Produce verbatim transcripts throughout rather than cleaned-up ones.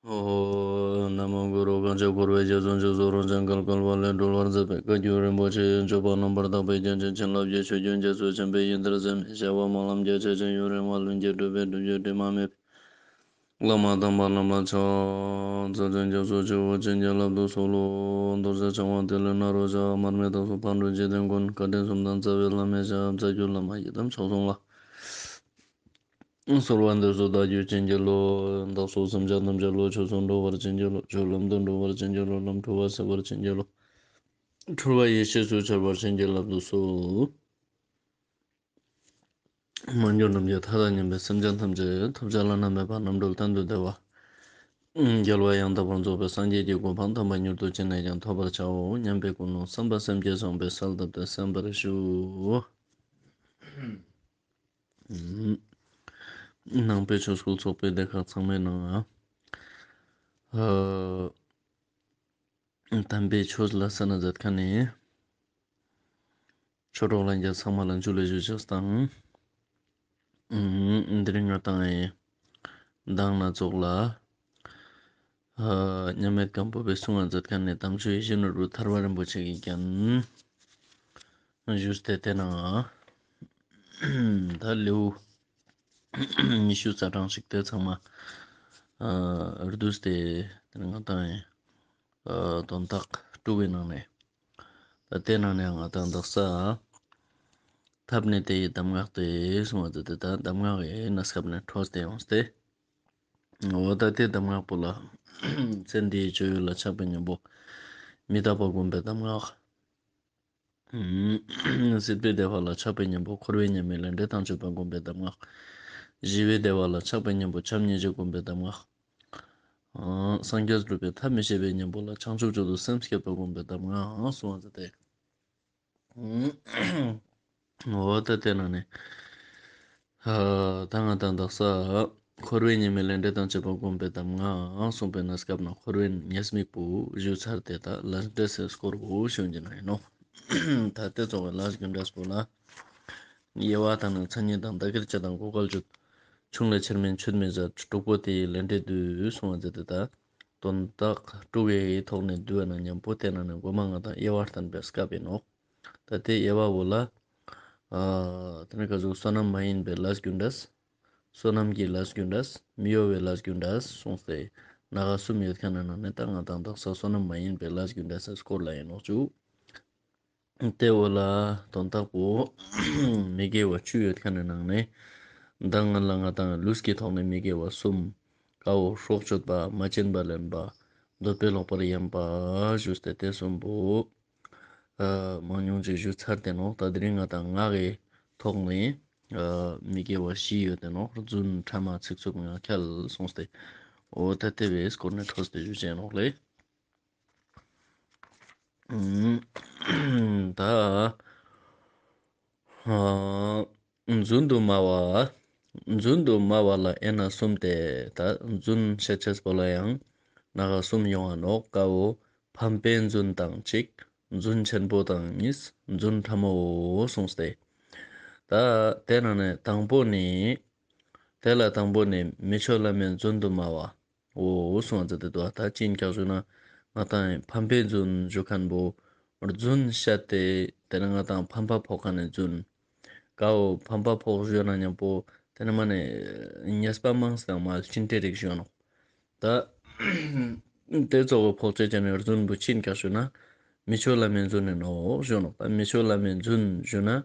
ཨོ། ན་མོ་གུ་རུ། གང་ཕྱིར་འཁོར་བའི་རྒྱ་མཚོ་འཇིགས་སུ་རུང་ཞིང་བརྒལ་དཀའ་བ་ལས་སྒྲོལ་བར་མཛད་པའི་བཀའ་བརྒྱུད་རིན་པོ་ཆེ་ཡི་སྤྱོད་པ་རྣམ་པར་དག་པའི་རྒྱན་ཅན་བྱིན་རླབས་ཀྱི་ཆུ་རྒྱུན་རྒྱ་མཚོ་ཆེན་པོའི་ཡུལ་འདིར་ཟད་མི་བྱ་བ་སྨོན་ལམ་རྒྱ་ཆེ་ཞིང་ཡུན་རིང་བ་ལྷུན་གྱིས་གྲུབ་པའི་སྒྲུབ་བརྒྱུད་དྲི་མ་མེད་པའི་བླ་མ་དམ་པ་རྣམས་ལ་ཕྱག་འཚལ་ཞིང་སྐྱབས་སུ་མཆིའོ། བྱིན་གྱིས་བརླབ་ཏུ་གསོལ་ལོ། རྡོ་རྗེ་འཆང་བ་ཏི་ལི་ནཱ་རོ་ཞབས། མར་མི་དྭགས་པོ་ཕག་གྲུ་འཇིག་རྟེན་མགོན། བཀའ་དྲིན་གསུམ་ལྡན་རྩ་བའི་བླ་མའི་ཞབས། རྩ་བརྒྱུད་བླ་མ་ཡི་དམ་ཆོས་སྲུང་ལ། གསོལ་བ་འདེབས་སོ་བདག་རྒྱུད་བྱིན་གྱིས་རློབས། བདག་སོགས་སེམས་ཅན་ཐམས་ཅད་བློ་ཆོས་སུ་འགྲོ་བར་བྱིན་གྱིས་རློབས། ཆོས་ལམ་དུ་འགྲོ་བར་བྱིན་གྱིས་རློབས། ལམ་འཁྲུལ་བ་སེལ་བར་བྱིན་གྱིས་རློབས། འཁྲུལ་བ་ཡེ་ཤེས་སུ་འཆར་བར་བྱིན་གྱིས་བརླབ་ཏུ་གསོལ། མ་གྱུར་ནམ་མཁའི་མཐའ་དང་མཉམ་པའི་སེམས་ཅན་ཐམས་ཅད་ཐོབ་བྱ་བླ་ན་མེད་པ་རྣམ་གྲོལ་གཏན་དུ་བདེ་བ། རྒྱལ་བ་ཡང་དག་པར་རྫོགས་པའི་སངས་རྒྱས་ཀྱི་གོ་འཕང་དམ་པ་མྱུར་དུ་ཅི་ནས་ཀྱང་ཐོབ་པར་བྱའོ་སྙམ་པའི་ཀུན་སློང་བསམ་པ་སེམས་བསྐྱེད་བཟང་པོས་གསལ་བཏབ་སྟེ་གསན་པར་ཞུ། ནང་པའི་ཆོས་སྐུལ་ཚོགས་པའི་སྡེ་ཁག་ཚང་མའི་ནང་ང་། ཨ། དམ་པའི་ཆོས་ལ་གསན་ན་མཛད་མཁན་ནི་ཆོས་གྲོགས་ལྷན་རྒྱས་ཚང་མ་ལ་ཇུ་ལེ་ཞུ་ཅེས་དང་། ཨ། དེ་རིང་ང་དང་ངི་མདང་ནེ་ཙོགས་ལ། ཨ། མཉམ་མེད་སྒམ་པོ་པའི་གསུང་ང་མཛད་མཁན་ནི་དམ་ཆོས་ཡིད་བཞིན་ནོར་བུ་ཐར་པ་རིན་པོ་ཆེ་གི་རྒྱན་ཞུས་ཏེ་དེ་ནང་ད་ལེའུ་ཉི་ཤུ་རྩ་གྲངས་ཤིག་དེ་ཚང་མ། ཨ། བསྡུས་ཏེ་དེ་ནང་ང་དང་ངི། ཨ། དོན་དག་དྲུག་གི་ནང་ནེ། ད་དེ་ནང་ནེ་ང་དང་དག་ས་ཐབས་ནི་དེ་ཡི་གདམས་ངག་སྟེ་གསུངས་པ་དེ་དེ་ད་གདམས་ངག་གི་གནས་སྐབས་ནེ་འཕྲོས་ཏེ་ཡོངས་ཏེ། འོ་ད་དེ་གདམས་ངག་པོ་ལ་ཚེ་འདིའི་སྤྱོད་ཡུལ་ལ་ཆགས་པའི་གཉེན་པོ་མི་རྟག་པ་བསྒོམ་པའི་གདམས་ངག། སྲིད་པའི་བདེ་བ་ལ་ཆགས་པའི་གཉེན་པོ་འཁོར་བའི་ཉེས་དམིགས་ལས་འབྲས་དང་བཅས་པ་བསྒོམ་པའི་གདམས་ངག། ཞི་བའི་བདེ་བ་ལ་ཆགས་པའི་གཉེན་པོ་བྱམས་སྙིང་རྗེ་བསྒོམ་པའི་གདམས་ངག། ཨ། སངས་རྒྱས་སྒྲུབ་པའི་ཐབས་མི་ཤེས་པའི་གཉེན་པོ་ལ་བྱང་ཆུབ་མཆོག་ཏུ་སེམས་བསྐྱེད་པ་བསྒོམ་པའི་གདམས་ངག་གསུངས་པ་དེ་སྟེ། འོ་ད་དེ་ནང་ནེ། ཨ། ད་ང་དང་དག་ས་འཁོར་བའི་ཉེས་དམིགས་ལས་འབྲས་དང་བཅས་པ་བསྒོམ་པའི་གདམས་ངག་གསུངས་པའི་གནས་སྐབས་ནེ་འཁོར་བའི་ཉེས་དམིགས་པོ་ཞུས་ཚར་ཏེ་ད་ལས་འབྲས་སི་སྐོར་བོ་ཞུ་ཡིན་ནོག། ད་དེ་ཚོགས་པའི་ལས་རྒྱུ་འབྲས་པོ་ལ། དབྱེ་བ་དང་ནི་མཚན་ཉིད་དང་བདག་གིར་བྱ་དང་གོ་འགལ་བརྗོད། ཆུང་ལས་ཆེར་མིན་ཆུད་མི་ཟད་དྲུག་པོ་དེ་ཡི་ལས་འབྲས་བསྡུས་གསུངས་པ་མཛད་དེ་ད། དོན་དག་དྲུག་གི་ཐོག་ནེ་བསྡུས་པ་ནང་མཉམ་པོ་དེ་ནང་ནེ་མགོ་མ་ང་དང་དབྱེ་བ་བསྟན་པའི་སྐབས་ཡིན་ནོག། ད་དེ་དབྱེ་བ་བོ་ལ། ཨ། དེ་ནི་ག་ཟུག་བསོད་ནམས་མ་ཡིན་པའི་ལས་རྒྱུ་འབྲས། བསོད་ནམས་ཀྱི་ལས་རྒྱུ་འབྲས། མི་གཡོ་བའི་ལས་རྒྱུ་འབྲས་གསུངས་ཏེ། སྣ་ཁ་གསུམ་ཡོད་མཁན་ནི་ནང་ནེ་ད་ང་དང་དག་ས་བསོད་ནམས་མ་ཡིན་པའི་ལས་རྒྱུ་འབྲས་སི་སྐོར་ལ་ཡིན་ནོག་ཅུ། དེ་བོ་ལ་དོན་དག་པོ་མི་དགེ་བ་བཅུ་ཡོད་མཁན་ནི་ནང་ནེ། ད་ང་ལ་ང་དང་ལུས་ཀྱི་ཐོག་ནེ་མི་དགེ་བ་གསུམ། ཀ་བོ་སྲོག་གཅོད་པ། མ་བྱིན་པ་ལེན་པ། འདོད་པས་ལོག་པར་གཡེམ་པ་ཞུས་ཏེ་དེ་གསུམ་པོ། ཨ། མང་ཉུང་ཅིག་ཞུས་ཚར་ཏེ་ནོག། ད་དེ་རིང་ང་དང་ངག་གི་ཐོག་ནེ། ཨ། མི་དགེ་བ་བཞི་ཡོད་དེ་ནོག། རྫུན། ཕྲ་མ། ཚིག་རྩུབ། ངག་འཁྱལ་གསུངས་ཏེ། འོ་ད་དེ་བོའི་སྐོར་ནེ་འཕྲོས་ཏེ་ཞུ་ཅེས་ནོག་ལེ། ད། ཨ། རྫུན་དུ་སྨྲ་བ། རྫུན་དུ་སྨྲ་བ་ལ་དབྱེ་ན་གསུམ་སྟེ། ད་རྫུན་བཤད་ཅེས་པོ་ལ་ཡང་སྣ་ཁ་གསུམ་ཡོང་བ་ནོག། ཀ་བོ་ཕམ་པའི་རྫུན་དང་གཅིག། རྫུན་ཆེན་པོ་དང་གཉིས། རྫུན་ཕྲ་མོའོ་གསུངས་ཏེ། ད་དེ་ནང་ནེ་དང་པོ་ནི། དེ་ལ་དང་པོ་ནི་མི་ཆོས་བླ་མའི་རྫུན་དུ་སྨྲ་བ། འོ་གསུངས་པ་མཛད་དེ་འདུག། ད་ཅི་ཡིན་ཀྱག་ཞུ་ན། ང་དང་ཕམ་པའི་རྫུན་ཞུ་མཁན་པོ། རྫུན་བཤད་དེ་དེ་ནེ་ང་དང་ཕམ་པ་ཕོག་མཁན་ནི་རྫུན། ཀ་བོ་ཕམ་པ་ཕོག་ཞུ་ན་མཉམ་པོ་དེ་ནེ་མ་ནེ་ཉེས་པ་མང་སྟེ་མ་ལ་ཅི་འདྲ་རིགས་ཞུ་ནོག། ད་དེ་ཚོགས་པོ་ཕོག་ཅེས་ཅན་ནི་རྫུན་པོ་ཅི་ཡིན་ཀྱག་ཞུ་ན། མི་ཆོས་བླ་མའི་རྫུན་ནི་ནོག་ཞུ་ནོག། ད་མི་ཆོས་བླ་མའི་རྫུན་ཞུ་ན། ཨ།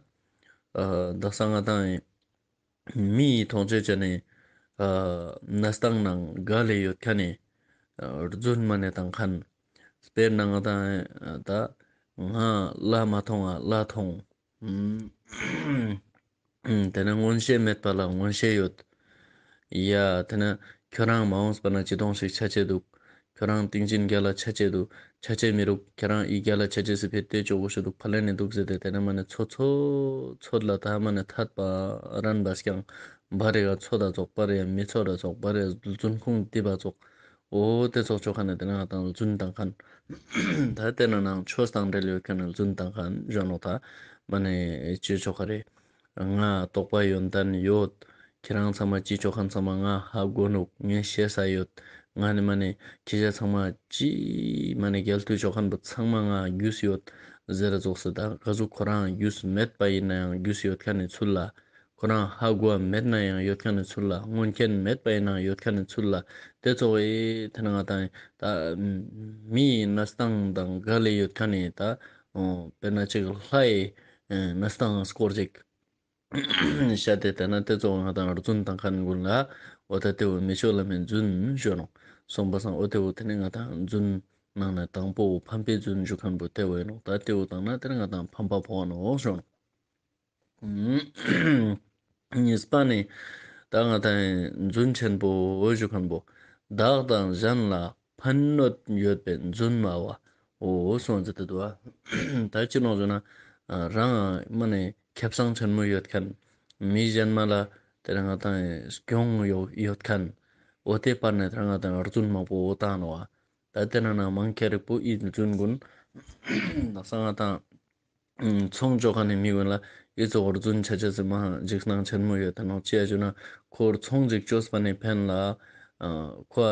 དག་ས་ང་དང་མི་ཡི་མཐོང་ཆོས་ཅན་ནི། ཨ། གནས་སྟངས་ནང་འགལ་ལེ་ཡོད་མཁན་ནི། ཨ། རྫུན་མ་ནེ་བཏང་མཁན། དཔེར་ན་ང་དང་ད་ང་ལྷ་མ་མཐོང་ང་ལྷ་མཐོང་། ཨུམ། དེ་ནེ་མངོན་ཤེས་མེད་པ་ལ་མངོན་ཤེས་ཡོད། ཡ། དེ་ནེ་ཁྱོད་རང་མ་འོངས་པ་ན་ཅི་དོང་ཞིག་ཆ་ཅེས་འདུག། ཁྱོད་རང་སྟིང་ཅིན་རྒྱ་ལ་ཆ་ཅེས་འདུག། ཆ་ཅེས་མི་རུག། ཁྱོད་རང་འི་རྒྱ་ལ་ཆ་ཅེས་སི་ཕིའ་ཏེ་ཅོ་གོ་ཤེས་འདུག། ཕ་ལན་ནི་འདུག་ཟེར་ཏེ་དེ་ནེ་མ་ནེ་ཚོད་ཚོད་ཚོད་ལ་ད་མ་ནེ་ཐད་པ་རན་པ་སྐྱང་། བ་རེ་ག་ཚོད་ད་ཙོགས། བ་རེ་མི་ཚོད་ད་ཙོགས། བ་རེ་རྫུན་ཁུངས་འདི་པ་ཙོགས། འོ་དེ་ཚོགས་ཆོ་མཁན་ནི་དེ་ནེ་ང་དང་རྫུན་བཏང་མཁན། ད་དེ་ནེ་ནང་ཆོས་དང་འབྲེལ་ཡོད་མཁན་ནི་རྫུན་བཏང་མཁན་ཞུ་ནོག། ད་མ་ནེ་ཅི་ཆོ་ག་རེ། ང་རྟོགས་པ་ཡོན་ཏན་ཡོད། ཁྱེད་རང་ཚང་མ་ཅི་ཆོ་མཁན་ཚང་མ་ང་ཧ་གོ་ནུག། ངས་ཤེས་ས་ཡོད། ང་ནི་མ་ནི་ཁྱེད་ཅག་ཚང་མ་ཅི་མ་ནི་རྒྱལ་དུ་ཅོ་ཁན་བོ་ཚང་མ་ང་རྒྱུས་ཡོད་ཟེར་ར་ཙོགས་སེ་ད་ག་ཟུག་ཁོ་རང་རྒྱུས་མེད་པ་ཡིན་ན་ཡང་རྒྱུས་ཡོད་ཁན་ནི་ཚུལ་ལ། ཁོ་རང་ཧ་གོ་བ་མེད་ན་ཡང་ཡོད་ཁན་ནི་ཚུལ་ལ། མངོན་མཁྱེན་མེད་པ་ཡིན་ན་ཡང་ཡོད་ཁན་ནི་ཚུལ་ལ། དེ་ཙོགས་སེ་དེ་ན་ང་དང་ད་མིའི་གནས་སྟངས་དང་འགལ་ལེ་ཡོད་ཁན་ནི་ད་དཔེར་ན་ཅིག་ལྷའི་གནས་སྟངས་སྐོར་ཅིག་བཤད་དེ་དེ་ན་དེ་ཙོགས་སེ་ང་དང་རྫུན་བཏང་ཁན་གུན་ལ་འོ་ད་དེ་བོ་མི་ཆོས་བླ་མའི་རྫུན་ཞུ་ནོག། སོང་པ་སང་འོ་དེ་བོ་དེ་ནི་ང་དང་རྫུན་ནང་ནས་དང་པོ་ཕམ་པའི་རྫུན་ཞུ་ཁན་བོ་དེ་བོ་ཡིན་ནོག། ད་དེ་བོ་བཏང་ན་དེ་ནི་ང་དང་ཕམ་པ་ཕོག་ནོག་ཞུ་ནོག། གཉིས་པ་ནི་ད་ང་དང་རྫུན་ཆེན་པོ་འོ་ཞུ་ཁན་བོ། བདག་དང་གཞན་ལ་ཕན་གནོད་ཡོད་པའི་རྫུན་སྨྲ་བ། འོ་སོང་ཟེར་ཏེ་འདུག་པ། ད་ཅི་ནོག་ཟེར་ན་རང་མ་ནི་ཁེ་བཟང་ཆེན་མོ་ཡོད་ཁན། མི་གཞན་མ་ལ་དེ་ན་ང་དང་སྐྱོང་ཡོད་ཡོད་ཁན། འོ་དེ་བར་ནས་དེ་ན་ང་དང་རྫུན་མང་པོ་བཏང་ནོག་པ། ད་དེ་ན་ན་མང་ཁེ་རིག་པོ་ཨི་རྫུན་གུན་དག་ས་ང་དང་ཚོང་ཅོ་ཁན་ནི་མི་གུན་ལ་ཨི་ཙོགས་རྫུན་ཆ་ཆ་ཟེར་མ་འཇིགས་སྣང་ཆེན་མོ་ཡོད་དེ་ནོག། ཅི་ཡ་ཞུ་ན་ཁོར་ཚོང་ཅིག་ཅོས་པ་ནི་ཕན་ལ་ཁོ་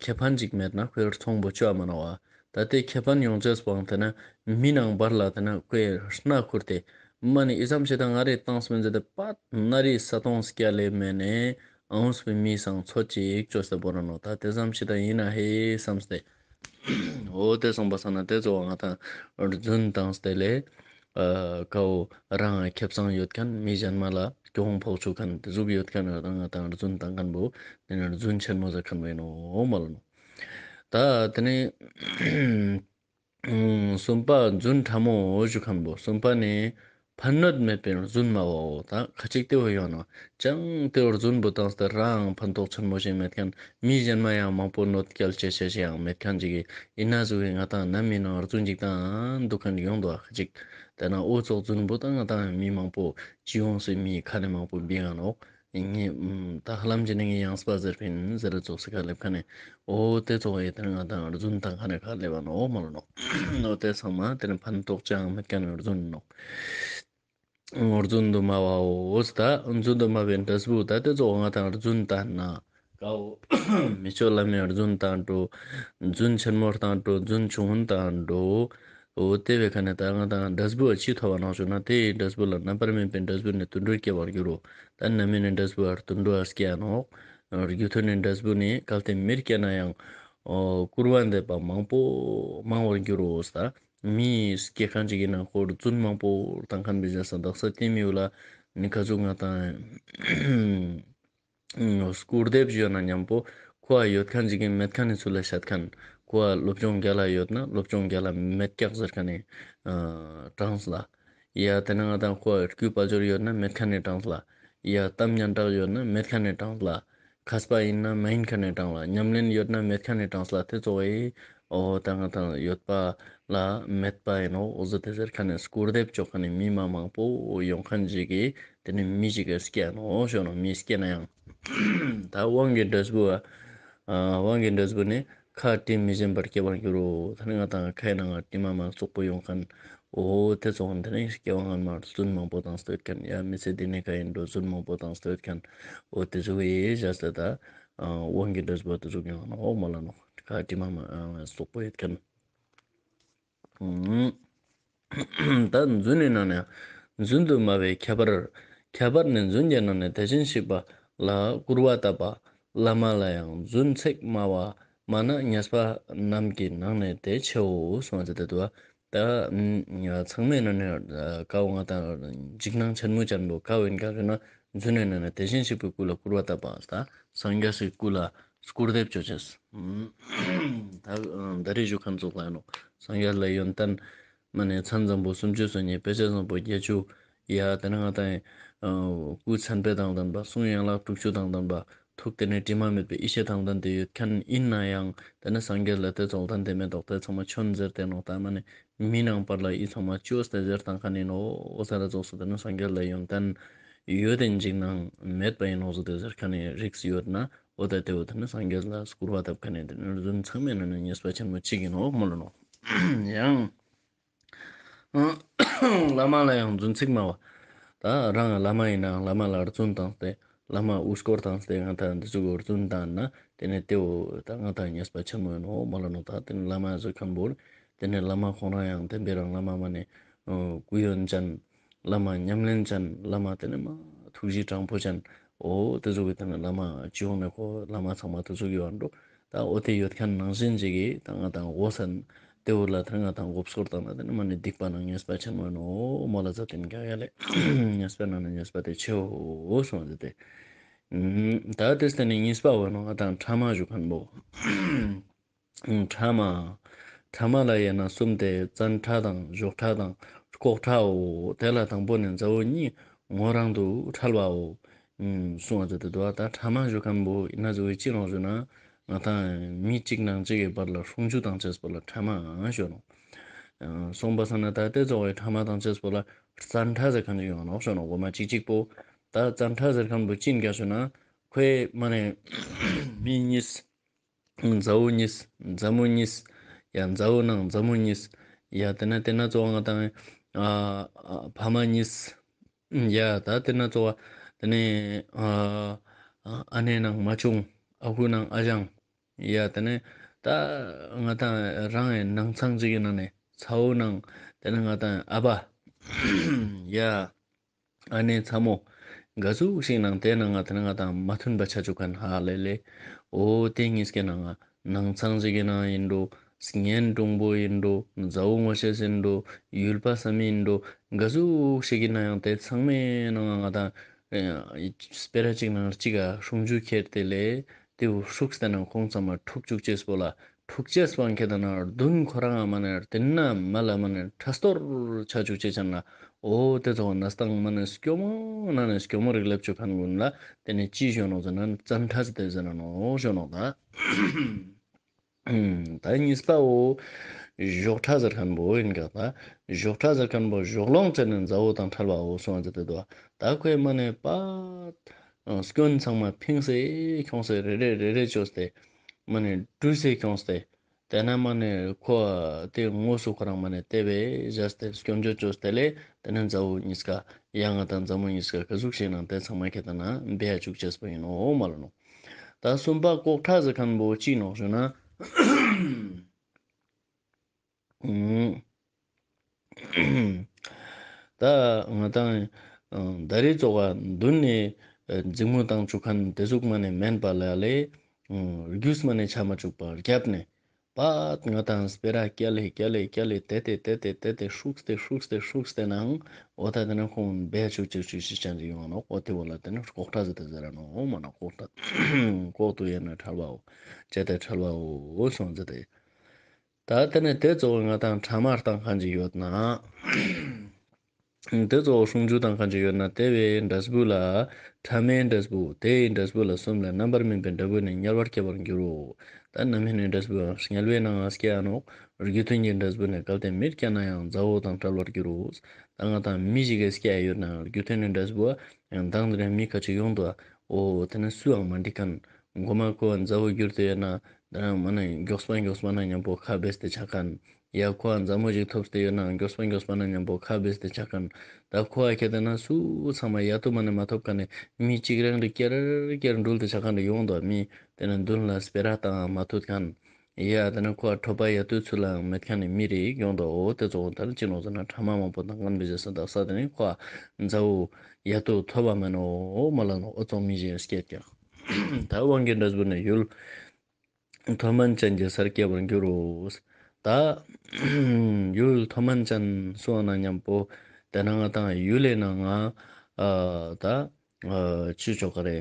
ཁེ་ཕན་ཅིག་མེད་ན་ཁོའི་ཚོང་བོ་ཅོ་མ་ནོག་པ། ད་དེ་ཁེ་ཕན་ཡོང་ཅེས་པོའང་དེ་ན་མི་ནང་བར་ལ་དེ་ན་ཁོའི་སྣ་ཁུར་ཏེ་མ་ནི་ཨི་ཙམ་ཞིག་དང་ང་རེ་བཏང་སྨན་ཟེར་ཏེ་པད་ན་རི་ས་སྟོང་སྐྱ་ལེ་མེ་ནེ་ཨང་སུ་མི་སང་ཚོད་ཅིག་ཅོས་ཏེ་བོར་ནོག། ད་དེ་ཙམ་ཞིག་དང་ཡིན་ན་ཧེ་བསམ་སྟེ། འོ་དེ་སོང་པ་སང་ན་དེ་ཙོགས་ང་དང་རྫུན་བཏང་སྟེ་ལེ། ཨ་ཀའོ་རང་ཁེ་བཟང་ཡོད་ཁན་མི་གཞན་མ་ལ་གྱོང་ཕོག་ཅུག་ཁན་དེ་ཟུག་ཡོད་ཁན་ང་དང་རྫུན་བཏང་ཁན་བོ་དེ་ནི་རྫུན་ཆེན་མོ་ཟེར་ཁན་བོ་ཡིན་ནོག་མ་ལོ་ནོག། ད་དེ་ནི་གསུམ་པ་རྫུན་ཕྲ་མོ་འོ་ཞུ་ཁན་བོ། གསུམ་པ་ནི་ཕན་གནོད་མེད་པའི་རྫུན་སྨྲ་བའོ། ད་ཁ་ཅིག་དེ་བོ་ཡོང་ནོག། ཅང་དེ་བོ་རྫུན་བོ་བཏང་སྟེ་རང་ཕན་ཐོགས་ཆེན་མོ་ཞིག་མེད་ཁན། མི་གཞན་མ་ཡང་མང་པོ་གནོད་སྐྱེལ་ཅེས་ཅེས་ཡང་མེད་ཁན་ཅིག་ཡིན་ན་ཟུག་གི་ང་དང་ནམ་ཡིན་ནའང་རྫུན་ཅིག་བཏང་འདུག་ཁན་ཡོང་འདུག་པ། ཁ་ཅིག་དེ་ན་འོ་ཙོགས་རྫུན་བོ་བཏང་ང་དང་མི་མང་པོ་ཅི་ཡོང་སྲིད་མི་ཁ་ནས་མང་པོ་བིང་ང་ནོག། ངས་ད་ཧ་ལམ་ཅི་ནི་ངས་ཡང་སྤ་ཟེར་ཕིན་ཟེར་ར་ཙོགས་སི་ཁ་ལེབ་ཁན་ནི་འོ་དེ་ཙོགས་ཡེ་དེ་ནི་ང་དང་རྫུན་བཏང་ཁན་ནི་ཁ་ལེབ་བ་ནོག་མ་ལོ་ནོག། འོ་དེ་ཚང་མ་དེ་ནི་ཕན་ཐོགས་ཅང་མེད་ཁན་ནི་རྫུན་ནོག། རྫུན་དུ་སྨྲ་བའོ། ད་རྫུན་དུ་སྨྲ་བའི་འབྲས་བུ་ད་དེ་ཙོགས་ང་དང་རྫུན་བཏང་ན་ཀའོ། མི་ཆོས་བླ་མའི་རྫུན་བཏང་འགྲོ། རྫུན་ཆེན་མོ་བཏང་འགྲོ། རྫུན་ཆུང་ངུན་བཏང་འགྲོ། འོ་དེ་བའི་ཁ་ནས་ད་ང་དང་འབྲས་བུ་ཅི་ཐོབ་བ་ནོག་ཞུ་ན་དེའི་འབྲས་བུ་ལ་རྣམ་པར་སྨིན་པའི་འབྲས་བུ་ནི་དུད་འགྲོའི་སྐྱེ་བར་འགྱུར་རོ། ད་རྣམ་སྨིན་ནི་འབྲས་བུ་ཨར་དུད་འགྲོ་ཨར་སྐྱེ་ནོག། རྒྱུ་མཐུན་ནི་འབྲས་བུ་ནི་གལ་ཏེ་མིར་སྐྱེ་ན་ཡང་འོ་སྐུར་བ་འདེབས་པ་མང་པོ་མང་བར་འགྱུར་རོ། ད་མི་སྐྱེ་ཁན་ཅིག་ཡིན་ན་ཁོ་རྫུན་མང་པོ་བཏང་ཁན་བི་ཟེར་ས་དག་ས་དེ་མི་བོ་ལ་ནི་ཁ་ཟུག་ང་དང་སྐུར་འདེབས་ཞུ་ན་མཉམ་པོ་ཁོ་ཡོད་ཁན་ཅིག་གི་མེད་ཁན་ནི་ཚུལ་ལ་བཤད་ཁན། ཁོ་སློབ་སྦྱོང་རྒྱལ་ལ་ཡོད་ན་སློབ་སྦྱོང་རྒྱལ་ལ་མེད་ཀྱག་ཟེར་ཁན་ནི་གྲངས་ལ། ཡ་དེ་ན་ང་དང་ཁོ་རྒྱུ་དཔལ་འབྱོར་ཡོད་ན་མེད་ཁན་ནི་གྲངས་ལ། ཡ་གཏམ་སྙན་གྲགས་ཡོད་ན་མེད་ཁན་ནི་གྲངས་ལ། མཁས་པ་ཡིན་ན་མ་ཡིན་ཁན་ནི་གྲངས་ལ། ཉམས་ལེན་ཡོད་ན་མེད་ཁན་ནི་གྲངས་ལ། དེ་ཙོགས་སི་འོ་ད་ང་དང་ཡོད་པ་ལ་མེད་པ་ཡིན་ནོག། འོ་ཟེར་ཏེ་ཟེར་ཁན་ནི་སྐུར་འདེབས་ཅོ་ཁན་ནི་མི་མ་མང་པོ་ཡོང་ཁན་ཅིག་གི་དེ་ནི་མི་ཞིག་གི་སྐྱེ་ནོག་ཞུ་ནོག། མི་སྐྱེ་ན་ཡང་ད་དབང་གི་འབྲས་བུ་ཨ་དབང་གི་འབྲས་བུ་ནི་ཁ་དྲི་མི་ཞིམ་པར་སྐྱེ་བར་འགྱུར་རོ། ད་ནི་ང་དང་ཁའི་ནང་ང་དྲི་མ་མ་བཙོག་པོ་ཡོང་ཁན། འོ་དེ་ཙོགས་དེ་ནི་སྐྱེ་བ་སྔ་མར་རྫུན་མང་པོ་བཏང་སྟེ་ཡོད་ཁན། ཡ་མི་ཚེ་འདི་ནི་ཁ་ཡིན་འགྲོ་རྫུན་མང་པོ་བཏང་སྟེ་ཡོད་ཁན། འོ་དེ་ཟུག་ཡེ་བཞག་སྟེ་ད་དབང་གི་འབྲས་བུ་དེ་ཟུག་ཡོང་ནོག་མ་ལ་ནོག། ཁ་དྲི་མ་མ་བཙོག་པོ་ཡོད་ཁན། ད་རྫུན་ནི་ནང་ནས་རྫུན་དུ་སྨྲ་བའི་ཁྱད་པར། ཁྱད་པར་ནི་རྫུན་གྱི་ནང་ནས་དེ་བཞིན་གཤེགས་པ་ལ་སྐུར་བ་བཏབ་པ། བླ་མ་ལ་ཡང་རྫུན་ཚིག་སྨྲ་བ་སྨྲ་ན་ཉེས་པ་རྣམས་ཀྱི་ནང་ནས་དེ་ཆེའོ་གསུངས་ཏེ་འདུག། ད་ཚང་མའི་ནང་ནས་ཀའོ་ང་དང་འཇིགས་སྣང་ཆེན་མོ་ཅན་པོ་ཀའོ་ཡིན་ཀ་ཟེར་ན་རྫུན་ནི་ནང་ནས་དེ་བཞིན་གཤེགས་པའི་སྐུ་ལ་སྐུར་བ་བཏབ་པ། ད་སངས་རྒྱས་སི་སྐུ་ལ་སྐུར་འདེབས་ཅོ་ཅེས། ད་ད་རེས་ཞུ་ཁན་ཙོགས་ལ་ཡིན་ནོག། སངས་རྒྱས་ལ་ཡོན་ཏན་མ་ནེ་མཚན་བཟང་པོ་སུམ་ཅུ་སོ་གཉིས། དཔེ་བྱད་བཟང་པོ་བརྒྱད་ཅུ། ཡ་དེ་ནེ་ང་དང་སྐུ་མཚན་དཔེ་དང་ལྡན་པ། གསུང་ཡན་ལག་དྲུག་ཅུ་དང་ལྡན་པ། ཐུགས་དེ་ནེ་དྲི་མ་མེད་པའི་ཡེ་ཤེས་དང་ལྡན་ཏེ་ཡོད་ཁན་ཡིན་ན་ཡང་དེ་ནེ་སངས་རྒྱས་ལ་དེ་ཙོགས་ལྡན་ཏེ་མེད་དོག། དེ་ཚང་མ་ཆོས་ཟེར་ཏེ་ནོག། ད་མ་ནེ་མི་ནང་བར་ལ་ཡི་ཚང་མ་ཆོས་ཏེ་ཟེར་བཏང་ཁན་ཡིན་ནོག། འོ་ཟེར་ར་ཙོགས་སུ་དེ་ནེ་སངས་རྒྱས་ལ་ཡོན་ཏན་ཡོད་དེ་འཇིགས་སྣང་མེད་པ་ཡིན་ནོག་ཟེར་ཏེ་ཟེར་ཁན་ནི་རིགས་ཡོད་ན། འོ་ད་དེ་བོ་དེ་ནེ་སངས་རྒྱས་ལ་སྐུར་བ་བཏབ་ཁན་ནི་དེ་ནེ་རྫུན་ཚང་མའི་ནང་ནེ་ཉེས་པ་ཆེན་མོ་གཅིག་ཡིན་ནོག་མོལ་ནོག། ཡང་བླ་མ་ལ་ཡང་རྫུན་ཚིག་སྨྲ་བ། ད་རང་བླ་མ་ཡིན་ནའང་བླ་མ་ལ་རྫུན་བཏང་སྟེ་བླ་མ་དབུ་སྐོར་བཏང་སྟེ་ང་ད་འདི་ཚོ་གི་རྫུན་བཏང་ན་ ཏེ་ནེ་ཏེ་བོ་ད་ང་དང་ཉེས་པ་ཆེན་མོ་ཨིན་ནོག་མ་ལ་ནོག། ད་ཏེ་ནེ་བླ་མ་ཟེར་ཁན་བོ་ཏེ་ནེ་བླ་མ་ཁོང་རང་ཡང་བདེན་པའི་རང་བླ་མ་མ་ནེ་ཨ་གུ་ཡོན་ཅན་བླ་མ་ཉམས་ལེན་ཅན་བླ་མ་ཏེ་ནེ་མ་ཐུགས་རྗེ་དྲང་པོ་ཅན་འོ་ཏེ་ཟུག་གི་ཏེ་ནེ་བླ་མ་སྤྱི་ཡོངས་ནེ་ཁོ་བླ་མ་ཚང་མ་ཏེ་ཟུག་ཡོད་འགྲོ། ད་འོ་ཏེ་ཡོད་ཁན་ནང་བཞིན་ཅིག་གི་ད་ང་དང་འོ་སན་ཏེ་བོ་ལ་ད་ང་དང་མགོ་སྐོར་བཏང་ན་ཏེ་ནེ་མ་ནེ་སྡིག་པ་ནང་ཉེས་པ་ཆེན་མོ་ཨིན་ནོག་མ་ལ་ཟེར་ཏེ་ཨིན་ཀྱང་ཡ་ལེ། ཉེས་པའི་ནང་ནེ་ཉེས་པ་ཏེ་ཆེའོ་གསུངས་ཏེ། ད་ཏེ་སྟེ་ནེ་གཉིས་པ་བོ་ནོ་ང་དང་ཕྲ་མ་ཞུ་ཁན་བོ། ཕྲ་མ། ཕྲ་མ་ལ་ཡང་ན་གསུམ་སྟེ། བཙན་ཕྲ་དང་། གཞོགས་ཕྲ་དང་། ལྐོག་ཕྲའོ། དེ་ལ་དང་པོ་ནི་མཛའ་བོ་གཉིས་ངོ་རང་དུ་ཕྲལ་བའོ། གསུངས་པ་ཟེར་ཏེ་འདུག། ད་ཕྲ་མ་ཞུ་ཁན་བོ་ཨིན་ན་ཟེར་བའི་ཅི་ནོག་ཞུ་ན་ང་དང་མི་གཅིག་ནང་གཅིག་གི་བར་ལ་ཧྲུང་ཇུ་དང་ཅེས་པོ་ལ་ཕྲ་མ་ཞུ་ནོག། གསུངས་པ་སང་ན་ད་ཏེ་ཚོགས་པའི་ཕྲ་མ་དང་ཅེས་པོ་ལ་བཙན་ཕྲ་ཟེར་ཁན་ཅིག་ཡོང་ནོག་ཞུ་ནོག། གོ་མ་གཅིག་གཅིག་པོ་ད་བཙན་ཕྲ་ཟེར་ཁན་བོ་ཅི་ཨིན་ཀྱང་ཞུ་ན་ཁོའི་མ་ནེ་མི་གཉིས། མཛའ་བོ་གཉིས། མཛའ་མོ་གཉིས། ཡ་མཛའ་བོ་ནང་མཛའ་མོ་གཉིས། ཡ་ཏེ་ནེ་ཏེ་ནེ་ཚོགས་ང་དང་ཨ་ཨ་ཕ་མ་གཉིས། ཡ་ད་ཏེ་ནེ་ཚོགས་ཏེ་ནེ་ཨ་ཨ་ཨ་ནེ་ནང་མ་ཆུང་། ཨ་ཁུ་ནང་ཨ་ཞང་། ཡ་ཏེ་ནེ་ད་ང་དང་རང་ངི་ནང་ཚང་ཅིག་གི་ནང་ནེ་ཚ་བོ་ནང་ཏེ་ནེ་ང་དང་ཨ་བ། ཡ། ཨ་ནེ་ཚ་མོ། ག་ཟུག་ཞིག་ནང་ཏེ་ནང་ང་ཏེ་ནེ་ང་དང་མ་མཐུན་པ་ཆ་ཅུག་ཁན་ཧ་ལས་ལས། འོ་ཏེ་གཉིས་ཀའི་ནང་ང་ནང་ཚང་ཞིག་གི་ནང་ཨིན་འགྲོ། གཉེན་དྲུང་པོ་ཨིན་འགྲོ། མཛའ་བོ་ངོ་ཤེས་ཨིན་འགྲོ། ཡུལ་པ་བསམ་ཨིན་འགྲོ། ག་ཟུག་ཞིག་གི་ནང་ཡང་ཏེ་ཚང་མའི་ནང་ང་ང་དང་སྤེ་ར་གཅིག་ནང་གཅིག་ག་ཧྲུང་ཇུ་ཁྱེར་ཏེ་ལས་ཏེ་བོ་ཧྲུགས་ཏེ་ནང་ཁོང་ཚང་མ་འཁྲུག་ཅུག་ཅེས་པོ་ལ། འཁྲུག་ཅེས་པོ་ཁྱེད་ན་རྡུན་ཁོ་རང་ང་མ་ནེ་ཏེ་ན་མ་ལ་མ་ནེ་ཁྲ་སྟོར་ཆ་ཅུག་ཅེས་ཅན་ལ། འོ་ཏེ་ཚོགས་ན་སྟངས་མ་ནེ་སྐྱོ་མོ་ན་ནེ་སྐྱོ་མོ་རིག་ལེབ་ཅུག་ཁན་གུན་ལ་ཏེ་ནེ་ཅི་ཞུ་ནོག་ཟེར་ན་བཙན་ཕྲ་ཟེར་ཏེ་ཟེར་ནོག་ཞུ་ནོག་ད། ད་གཉིས་པའོ། གཞོགས་ཕྲ་ཟེར་ཁན་བོ་ཨིན་ག་ད། གཞོགས་ཕྲ་ཟེར་ཁན་བོ་གཞོགས་ལོང་ཅན་ནི་མཛའ་བོ་དང་ཕྲལ་བའོ་གསུངས་ཏེ་འདུག། ད་ཁོའི་མ་ནེ་པ། སྐྱོན་ཚང་མ་ཕིངས་ཏེ་ཁྱོངས་ཏེ་རེ་རེ་རེ་རེ་ཅོས་ཏེ། མ་ནེ་བཀྲུས་ཏེ་ཁྱོངས་ཏེ། ཏེ་ནེ་མ་ནེ་ཁོ་ཏེ་དངོས་སུ་ཁོ་རང་མ་ནེ་ཏེ་བས་བཞག་སྟེ་སྐྱོན་བརྗོད་ཅོས་ཏེ་ལས་ཏེ་ནེ་མཛའ་བོ་གཉིས་ཀ་ཡ་ང་དང་མཛའ་མོ་གཉིས་ཀ་ག་ཟུག་ཞིག་ནང་ཏེ་ཚང་མ་ཁྱེད་ན་བེ་ཡ་ཅུག་ཅེས་པོ་ཨིན་ནོག་མ་ལ་ནོག། ད་གསུམ་པ་ལྐོག་ཕྲ་ཟེར་ཁན་བོ་ཅི་ནོག་ཞུ་ན། ད་ང་དང་ད་རེས་ཚོགས་པ་མདུན་ནེ་འཛིང་མོ་བཏང་ཅུག་ཁན་ཏེ་ཟུག་མ་ནེ་མེན་པ་ལ་ལས་རྒྱུས་མ་ནེ་ཆ་མ་ཅུག་པ་རྒྱབ་ནེ་པ་ང་དང་སྤེ་ར་ཀྱ་ལེ་ཀྱ་ལེ་ཀྱ་ལེ་ཏེ་ཏེ་ཏེ་ཏེ་ཏེ་ཧྲུགས་ཏེ་ཧྲུགས་ཏེ་ཧྲུགས་ཏེ་ནང་འོ་ད་ཏེ་ནེ་ཁོང་བེ་ཡ་ཅུག་ཅུག་ཅུག་ཅུག་ཅན་ཅིག་ཡོང་ནོག། འོ་ཏེ་བོ་ལ་ཏེ་ནེ་ལྐོག་ཕྲ་ཟེར་ཏེ་ཟེར་ར་ནོག་མ་ན་ལྐོག་ཕྲ། ལྐོག་ཏུ་ཡོད་ན་ཕྲལ་བའོ། ཅེས་ཏེ་ཕྲལ་བའོ་གསུངས་ཏེ། ད་ཏེ་ནེ་ཏེ་ཚོགས་ང་དང་ཕྲ་མ་བཏང་ཁན་ཅིག་ཡོད་ན། ཏེ་ཚོགས་ཧྲུང་ཇུ་བཏང་ཁན་ཅིག་ཡོད་ན་ཏེ་བོའི་འབྲས་བུ་ལ་ཕྲ་མའི་འབྲས་བུ་དེའི་འབྲས་བུ་ལ་གསུམ་ལས་རྣམ་པར་སྨིན་པའི་འབྲས་བུ་ནི་དམྱལ་བར་སྐྱེ་བར་འགྱུར་རོ། ད་རྣམ་སྨིན་ནི་འབྲས་བུའང་དམྱལ་བའི་ནང་ང་སྐྱེ་ཡ་ནོག། རྒྱུ་མཐུན་གྱི་འབྲས་བུ་ནི་གལ་ཏེ་མིར་སྐྱེས་ན་ཡང་མཛའ་བོ་དང་བྲལ་བར་འགྱུར་རོ། ད་ང་དང་མི་ཞིག་གི་སྐྱེ་ཡ་ཡོད་ན་རྒྱུ་མཐུན་ནི་འབྲས་བུ་ཡང་མདང་དེ་རིང་མི་ཁ་ཅིག་ཡོང་འདུག། འོ་ཏེ་ནེ་སུའང་མ་འགྲིག་ཁན། གོ་མ་ཁོ་མཛའ་བོ་གྱུར་ཏེ་ཡོད་ན་ཏེ་རང་མ་ནེ་གྱོགས་པ་གྱོགས་པ་ན་ཉམ་པོ་ཁ་བེས་ཏེ་ཆ་ཁན། ཡ་ཁོ་མཛའ་མོ་ཞིག་ཐོབ་སྟེ་ཡོད་ན་གྱོགས་པ་གྱོགས་པ་ན་ཉམ་པོ་ཁ་བེས་ཏེ་ཆ་ཁན། ད་ཁོ་ཁྱེད་ན་སུ་ཚང་མ་ཡ་ཏོ་མ་ནེ་མ་ཐོབ་ཁན་ནི་མི་གཅིག་རང་རེ་ཀེར་ཀེར་འགྲུལ་ཏེ་ཆ་ཁན་རེ་ཡོང་འདུག། མི་ཏེ་ནེ་མདུན་ལ་སྤེ་ར་བཏང་མ་ཐུབ་ཁན། ཡ་ཏེ་ནེ་ཁོ་ཁྲོ་པ་ཡ་ཏོའི་ཚུལ་ལའང་མེད་ཁན་ནི་མི་རིགས་ཡོང་དོ། འོ་ཏེ་ཚོགས་ད་ཅི་ནོག་ཟེར་ན་ཕྲ་མ་མང་པོ་དང་ཁན་བེ་ཟེར་ས་དག་ས་ཏེ་ནེ་ཁོ་མཛའ་བོ་ཡ་ཏོ་ཐོབ་པ་མེན་ནོག་མ་ལ་ནོག། འོ་ཚོགས་མི་ཞིག་སྐྱེད་ཀྱང་ད་དབང་གི་འབྲས་བུ་ནི་ཡུལ་མཐོ་དམན་ཅན་གྱི་སར་སྐྱེ་བར་འགྱུར་རོ། ད་ཡུལ་མཐོ་དམན་ཅན་སོང་ན་ཉམ་པོ་ཏེ་ནེ་ང་དང་ཡུལ་ལས་ནང་ང་ད་ཨ་ཅི་ཅོ་ག་རེ།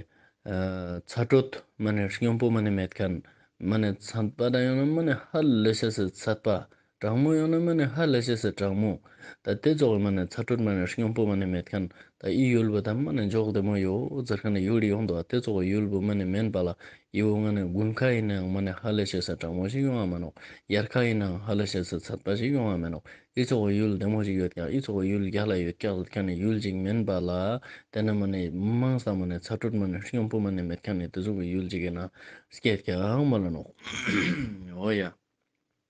ཨ་ཚ་དྲོད་མ་ནེ་སྙོམས་པོ་མ་ནེ་མེད་ཁན། མ་ནེ་ཚད་པ་དང་ཡང་ན་མ་ནེ་ཧ་ལས་ཤེས་སི་ཚད་པ། གྲང་མོ་ཡང་ན་མ་ནེ་ཧ་ལས་ཤེས་སི་གྲང་མོ། ད་ཏེ་ཚོགས་མ་ནེ་ཚ་དྲོད་མ་ནེ་སྙོམས་པོ་མ་ནེ་མེད་ཁན། ད་འི་ཡུལ་བོ་ད་མ་ནེ་འཇོག་བདེ་མོ་ཡོད་ཟེར་ཁན་ནི་ཡུལ་ཡོང་དོ། ཏེ་ཚོགས་ཡུལ་བོ་མ་ནེ་མེན་པ་ལ་འི་བོ་ང་ནི་དགུན་ཁ་ཨིན་ནའང་མ་ནེ་ཧ་ལས་ཤེས་སི་གྲང་མོ་ཞིག་ཡོང་ང་མ་ནོག། དབྱར་ཁ་ཨིན་ནའང་ཧ་ལས་ཤེས་སི་ཚད་པ་ཞིག་ཡོང་ང་མ་ནོག། འི་ཚོགས་ཡུལ་བདེ་མོ་ཞིག་ཡོད་ཀྱང་འི་ཚོགས་ཡུལ་རྒྱལ་ལ་ཡོད་ཀྱང་ཟེར་ཁན་ནི་ཡུལ་ཞིག་མེན་པ་ལ་ཏེ་ནེ་མ་ནེ་མང་ས་མ་ནེ་ཚ་དྲོད་མ་ནེ་སྙོམས་པོ་མ་ནེ་མེད་ཁན་ནི་ཏེ་ཚོགས་ཡུལ་ཞིག་གི་ནང་སྐྱེད་ཀྱང་མ་ལ་ནོག། འོ་ཡ།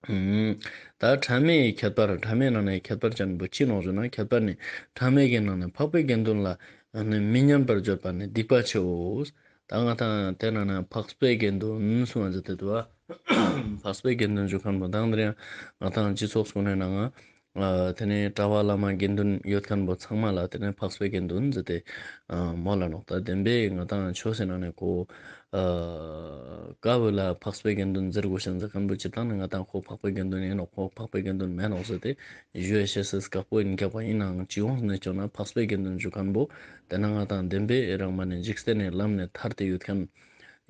ད་ཕྲ་མའི་ཁྱད་པར། ཕྲ་མའི་ནང་ནེ་ཁྱད་པར་ཅན་བོ་ཅི་ནོག་ཟེར་ན་ཁྱད་པར་ནི་ཕྲ་མའི་གི་ནང་ནེ་འཕགས་པའི་དགེ་འདུན་ལ་ནི་མི་སྙན་པར་བརྗོད་པ་ནི་སྡིག་པ་ཆེའོ། ད་ ད་ང་ཏང་དེ་ན་ན་འཕགས་པའི་དགེ་འདུན་གསུང་བ་ཟེར་ཏེ་འདུག་པ། འཕགས་པའི་དགེ་འདུན་ཞུ་ཁན་པོ་དང་དེ་རིང་ང་ཏང་སྤྱི་ཚོགས་ཀུན་ནེ་ནང་ང་ཨ་དེ་ནེ་གྲྭ་པ་བླ་མ་དགེ་འདུན་ཡོད་ཁན་པོ་ཚང་མ་ལ་དེ་ནེ་འཕགས་པའི་དགེ་འདུན་ཟེར་ཏེ་ཨ་མོལ་ལ་ནོག། ད་བདེན་པའི་ང་ཏང་ཆོས་སི་ནང་ནེ་ཁོ་ཨ་ཀ་བོ་ལ་འཕགས་པའི་དགེ་འདུན་ཟེར་དགོས་ཤེས་ཟེར་ཁན་པོ་སྤྱིར་བཏང་ནེ་ང་ཏང་ཁོ་འཕགས་པའི་དགེ་འདུན་ཡིན་ནོག། ཁོ་འཕགས་པའི་དགེ་འདུན་མེན་ནོག་ཟེར་ཏེ་ཞུ་ཡ་ཤེས་སི་དཀའ་པོ་ཡིན་ཀྱག་པ། ཡིན་ནའང་སྤྱི་ཡོངས་ནེ་ཆོས་ན་འཕགས་པའི་དགེ་འདུན་ཞུ་ཁན་པོ་དེ་ན་ང་ཏང་བདེན་པའི་རང་མ་ནེ་འཇིག་རྟེན་ནེ་ལམ་ནེ་ཐར་ཏེ་ཡོད་ཁན།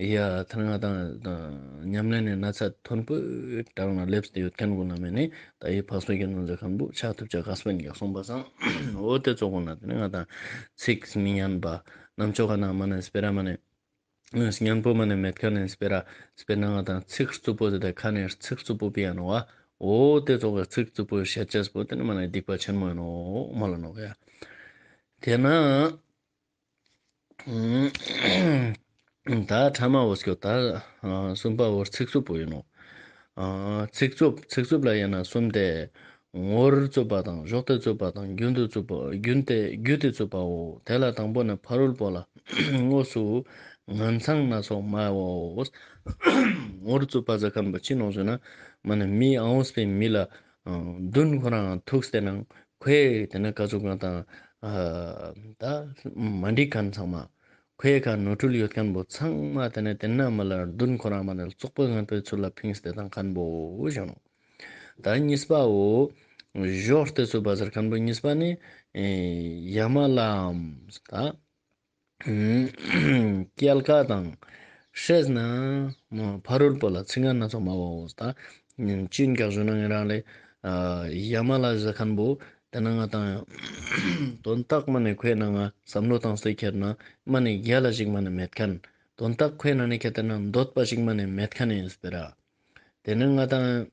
ཡ་ཐར་ང་ཏང་ཉམས་ལེན་ནི་ན་ཚ་མཐོན་པོའི་གྲལ་ན་སླེབས་ཏེ་ཡོད་ཁན་གུན་ན་མེ་ནི་ད་ཡི་འཕགས་པའི་དགེ་འདུན་ཟེར་ཁན་པོ་ཆགས་ཐུབ་ཆ་ག་སྤེན་གྱི་གསུངས་པ་སང་། འོ་དེ་ཙོགས་གུན་ན་དེ་ནི་ང་ཏང་ཚིག་མི་སྙན་པ་རྣམ་ཅོག་ག་ན་མ་ནེ་སྤེ་ར་མ་ནེ་སྙན་པོ་མ་ནེ་མེད་ཁན་ནི་སྤེ་ར་སྤེར་ན་ང་ཏང་ཚིག་རྩུབ་པོ་ཟེར་ཏེ་ཁ་ནེ་ཚིག་རྩུབ་པོ་པི་ཡ་ནོག་པ། འོ་དེ་ཙོགས་ག་ཚིག་རྩུབ་པོ་བཤད་ཅེས་པོ་དེ་ནི་མ་ནེ་སྡིག་པ་ཆེན་མོ་ཡིན་ནོག་མོལ་ལ་ནོག་ཡ། དེ་ན། ད་ཕྲ་མ་བོ་སྐྱོ་ད་གསུམ་པ་བོ་ཚིག་རྩུབ་པོ་ཡིན་ནོག། ཚིག་རྩུབ་ཚིག་རྩུབ་ལ་ཡིན་ན་གསུམ་སྟེ། ངོར་རྩུབ་པ་དང་གཞོགས་ཏེ་རྩུབ་པ་དང་རྒྱུན་དུ་རྩུབ་པ་རྒྱུན་ཏེ་རྒྱུ་དེ་རྩུབ་པའོ། དེ་ལ་དང་པོ་ནི་ཕ་རོལ་པོ་ལ་དངོས་སུ་ངན་མཚང་སྣ་ཚོགས་སྨྲའོ། ངོར་རྩུབ་པ་ཟེར་ཁན་པོ་ཅི་ནོག་ཟེར་ན་མ་ནེ་མི་ཨ་འོས་པའི་མི་ལ་མདུན་ཁོ་རང་ཐུག་སྟེ་ནང་ཁོའི་དེ་ནེ་ཀ་ཟུག་གང་དང་ཨ་ད་མ་འགྲིག་ཁན་ཚང་མ་ཁོའི་ཁ་ནོར་འཁྲུལ་ཡོད་ཁན་པོ་ཚང་མ་དེ་ནེ་དེ་ན་མ་ལ་མདུན་ཁོ་རང་མ་ནེ་བཙོག་པོ་ངན་པའི་ཚུལ་ལ་ཕིངས་ཏེ་བཏང་ཁན་པོ་ཞུ་ནོག། ད་གཉིས་པའོ་གཞོགས་ཏེ་རྩུབ་པ་ཟེར་ཁན་པོ་གཉིས་པ་ནི་ཡ་མ་ལའམ་ད་སྐྱེལ་ཀ་དང་ཤེས་ན་ཕ་རོལ་པོ་ལ་ཚིག་ངན་སྣ་ཚོགས་སྨྲའོ། ད་ཅི་ཡིན་ཀྱག་ཞུ་ན་ང་རང་ལེ་ཡ་མ་ལ་ཟེར་ཁན་པོ་དེ་ན་ང་ཏང་དོན་དག་མ་ནེ་ཁོའི་ནང་ང་བསམ་བློ་བཏང་སྟེ་ཁྱེར་ན་མ་ནེ་རྒྱལ་ལ་ཞིག་མ་ནེ་མེད་ཁན། དོན་དག་ཁོའི་ནང་ནེ་ཁྱེར་ཏེ་ན་འདོད་པ་ཞིག་མ་ནེ་མེད་ཁན་ནི་སྤེ་ར། དེ་ནེ་ང་ཏང་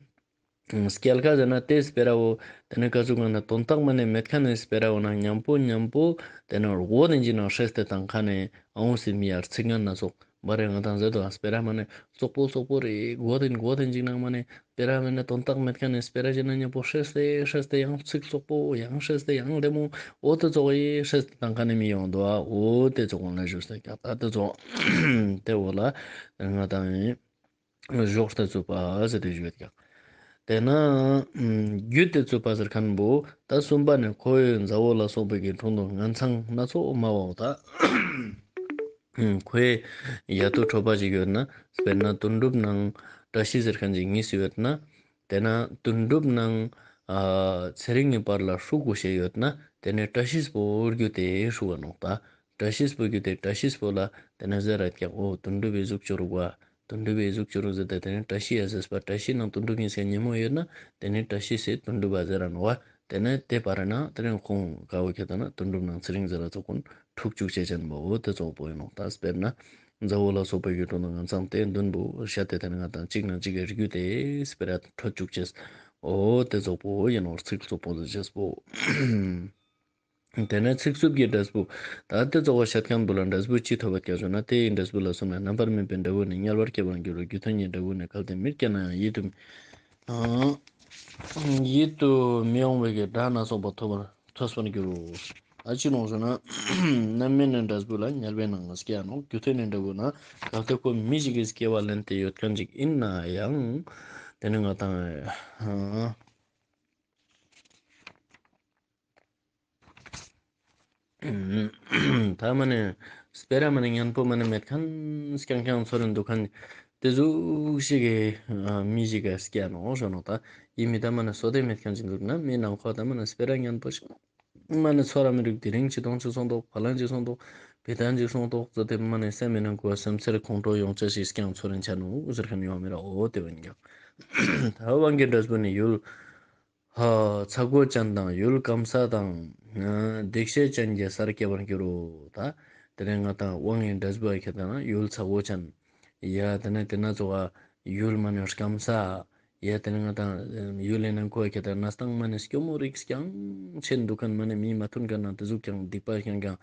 སྐྱེལ་ཀ་ཟེར་ན་དེ་སྤེ་ར་བོ་དེ་ནེ་ཀ་ཟུག་གང་ན་དོན་དག་མ་ནེ་མེད་ཁན་ནི་སྤེ་ར་བོ་ན་ཉམ་པོ་ཉམ་པོ་དེ་ནེ་མགོ་དེ་ཅིག་ནང་ཤེས་ཏེ་བཏང་ཁན་ནི་ཨ་འོས་སི་མི་ཡར་ཚིག་ངན་སྣ་ཚོགས་བ་རེ་ང་ཏང་ཟེར་དོ་སྤེ་ར་མ་ནེ་བཙོག་པོ་བཙོག་པོ་རེ་མགོ་དེ་མགོ་དེ་ཅིག་ནང་མ་ནེ་སྤེ་ར་མ་ནེ་དོན་དག་མེད་ཁན་ནི་སྤེ་ར་ཟེར་ན་ཉམ་པོ་ཤེས་ཏེ་ཤེས་ཏེ་ཡང་ཚིག་བཙོག་པོ་ཡང་ཤེས་ཏེ་ཡང་ལྡེ་མོ་འོ་དེ་ཙོགས་ཡི་ཤེས་ཏེ་བཏང་ཁན་ནི་མི་ཡོང་དོ་ཨ། འོ་དེ་ཙོགས་གང་ལ་ཞུས་ཏེ་ཀྱག་ད་དེ་ཙོགས་དེ་བོ་ལ་ང་ཏང་ཡིན། གཞོགས་ཏེ་རྩུབ་པ་ཟེར་ཏེ་ཞུ་ཡོད་ཀྱག། དེ་ན་རྒྱུད་དེ་རྩུབ་པ་ཟེར་ཁན་པོ་ད་གསུམ་པ་ནི་ཁོའི་མཛའ་བོ་ལ་སོགས་པའི་གི་དྲུང་དུ་ངན་མཚང་སྣ་ཚོགས་སྨྲའོ། ད་ཁོའི་ཡ་དོ་ཁྲོ་བ་ཞིག་ཡོད་ན་སྤེར་ན་དོན་གྲུབ་ནང་བཀྲ་ཤིས་ཟེར་ཁན་ཅིག་གཉིས་སུ་ཡོད་ན་དེ་ན་དོན་གྲུབ་ནང་ཚེ་རིང་གི་བར་ལ་ཧྲུག་གོ་ཤེས་ཡོད་ན་དེ་ནེ་བཀྲ་ཤིས་པོ་རྒྱུད་དེ་ཧྲུག་ག་ནོག། ད་བཀྲ་ཤིས་པོ་རྒྱུད་དེ་བཀྲ་ཤིས་པོ་ལ་དེ་ནེ་ཟེར་ར་ཀྱག། འོ་དོན་གྲུབ་པའི་གཟུགས་ཅོ་རུག་པ། དོན་གྲུབ་པའི་གཟུགས་ཅོ་རུག་ཟེར་ཏེ་དེ་ནེ་བཀྲ་ཤིས་ཡ་ཟེར་པ་བཀྲ་ཤིས་ནང་དོན་གྲུབ་ཡིན་ཟེར་ཉེ་མོ་ཡོད་ན་དེ་ནེ་བཀྲ་ཤིས་སི་དོན་གྲུབ་པ་ཟེར་ར་ནོག་པ། དེ་ནེ་དེ་བར་ན་དེ་ནེ་ཁོང་ཀ་བོ་ཁྱེར་ཏེ་ན་དོན་གྲུབ་ནང་ཚེ་རིང་ཟེར་ར་ཙོགས་གུན་ཁྲུག་ཅུག་ཅེས་ཅན་པོ་འོ་དེ་ཙོགས་པོ་ཡིན་ནོག། ད་སྤེར་ན་མཛའ་བོ་ལ་སོགས་པའི་གི་དྲུང་དུ་ངན་མཚང་དེ་འདུན་པོ་བཤད་དེ་དེ་ནེ་ང་ཏང་གཅིག་ནང་གཅིག་གི་རྒྱུད་དེ་སྤེ་ར་ཁྲོ་ཅུག་ཅེས་འོ་དེ་ཙོགས་པོ་ཡིན་ནོག། ཚིག་རྩུབ་པོ་ཟེར་ཅེས་པོ། དེ་ནེ་ཚིག་རྩུབ་ཀྱི་འབྲས་བུ། ད་དེ་ཙོགས་པ་བཤད་ཁན་པོ་ལ་འབྲས་བུ་ཅི་ཐོབ་པ་ཀྱག་ཞུ་ན་དེ་ཡི་འབྲས་བུ་ལ་གསུམ་ལས། རྣམ་པར་སྨིན་པའི་འབྲས་བུ་ནི། དམྱལ་བར་སྐྱེ་བར་འགྱུར་རོ། རྒྱུ་མཐུན་གྱི་འབྲས་བུ་ནི། གལ་ཏེ་མིར་སྐྱེས་ན་ཡང་། ཡིད་དུ་ཡིད་དུ་མི་འོང་བའི་གི་སྒྲ་སྣ་ཚོགས་པ་ཐོས་པར་ཐོས་པར་འགྱུར་རོ། ཨ་ཅི་ནོག་ཟེར་ན་རྣམ་སྨིན་ནི་འབྲས་བུ་ལ་དམྱལ་བའི་ནང་ལ་སྐྱེ་ཡ་ནོག། རྒྱུ་མཐུན་ནི་འབྲས་བུ་ན་གལ་ཏེ་ཁོ་མི་ཞིག་གི་སྐྱེ་བ་ལེན་ཏེ་ཡོད་ཁན་ཅིག་ཡིན་ན་ཡང་དེ་ནེ་ང་ཏང་ད་མ་ནེ་སྤེ་ར་མ་ནེ་ཉམ་པོ་མ་ནེ་མེད་ཁན་རྐྱང་རྐྱང་ཚོར་རིན་འདུག་ཁན་དེ་ཟུག་ཞིག་གི་མི་ཞིག་ག་སྐྱེ་ནོག་ཞུ་ནོག། ད་ཡིད་མི་ད་མ་ནེ་སོ་དེ་མེད་ཁན་ཅིག་འདུག་ན་མི་ནང་ཁོ་ད་མ་ནེ་སྤེ་ར་ཉམ་པོ་ཞིག་མ་ནེ་ཚོར་ར་མི་རུག། དེ་རིང་ཅི་དོང་ཅིག་སོང་ཏོག་ཕ་ལང་ཅིག་སོང་ཏོག་བི་ཏང་ཅིག་སོང་ཏོག་ཟེར་ཏེ་མ་ནེ་སེམས་མི་ནང་ཁོ་སེམས་ཚེར་ཁོང་ཁྲོ་ཡོང་ཅེས་ཞིག་རྐྱང་ཚོར་རིན་ཆ་ནོག་ཟེར་ཁན་ཡོང་མི་ར་འོ་དེ་བོ་ཡིན་ཀྱག། ད་དབང་གི་འབྲས་བུ་ནི་ཡུལ་ཧ་ཚ་སྒོ་ཅན་དང་ཡུལ་སྐམ་ས་དང་སྡིག་བཤགས་ཅན་གྱི་སར་སྐྱེ་བར་འགྱུར་རོ། ད་དེ་ནེ་ང་ཏང་དབང་གི་འབྲས་བུ་ཁྱེར་ཏེ་ན་ཡུལ་ཚ་སྒོ་ཅན་ཡ་དེ་ནེ་དེ་ན་ཙོགས་ཡུལ་མ་ནེ་སྐམ་ས་ཡ་དེ་ནེ་ང་ཏང་ཡུལ་ལི་ནང་ཁོ་ཁྱེར་ཏེ་ན་སྟངས་མ་ནེ་སྐྱོ་མོ་རིགས་རྐྱང་ཆེན་འདུག་ཁན་མ་ནེ་མི་མ་མཐུན་ཁན་ན་དེ་ཟུག་རྐྱང་སྡིག་པ་རྐྱང་རྐྱང་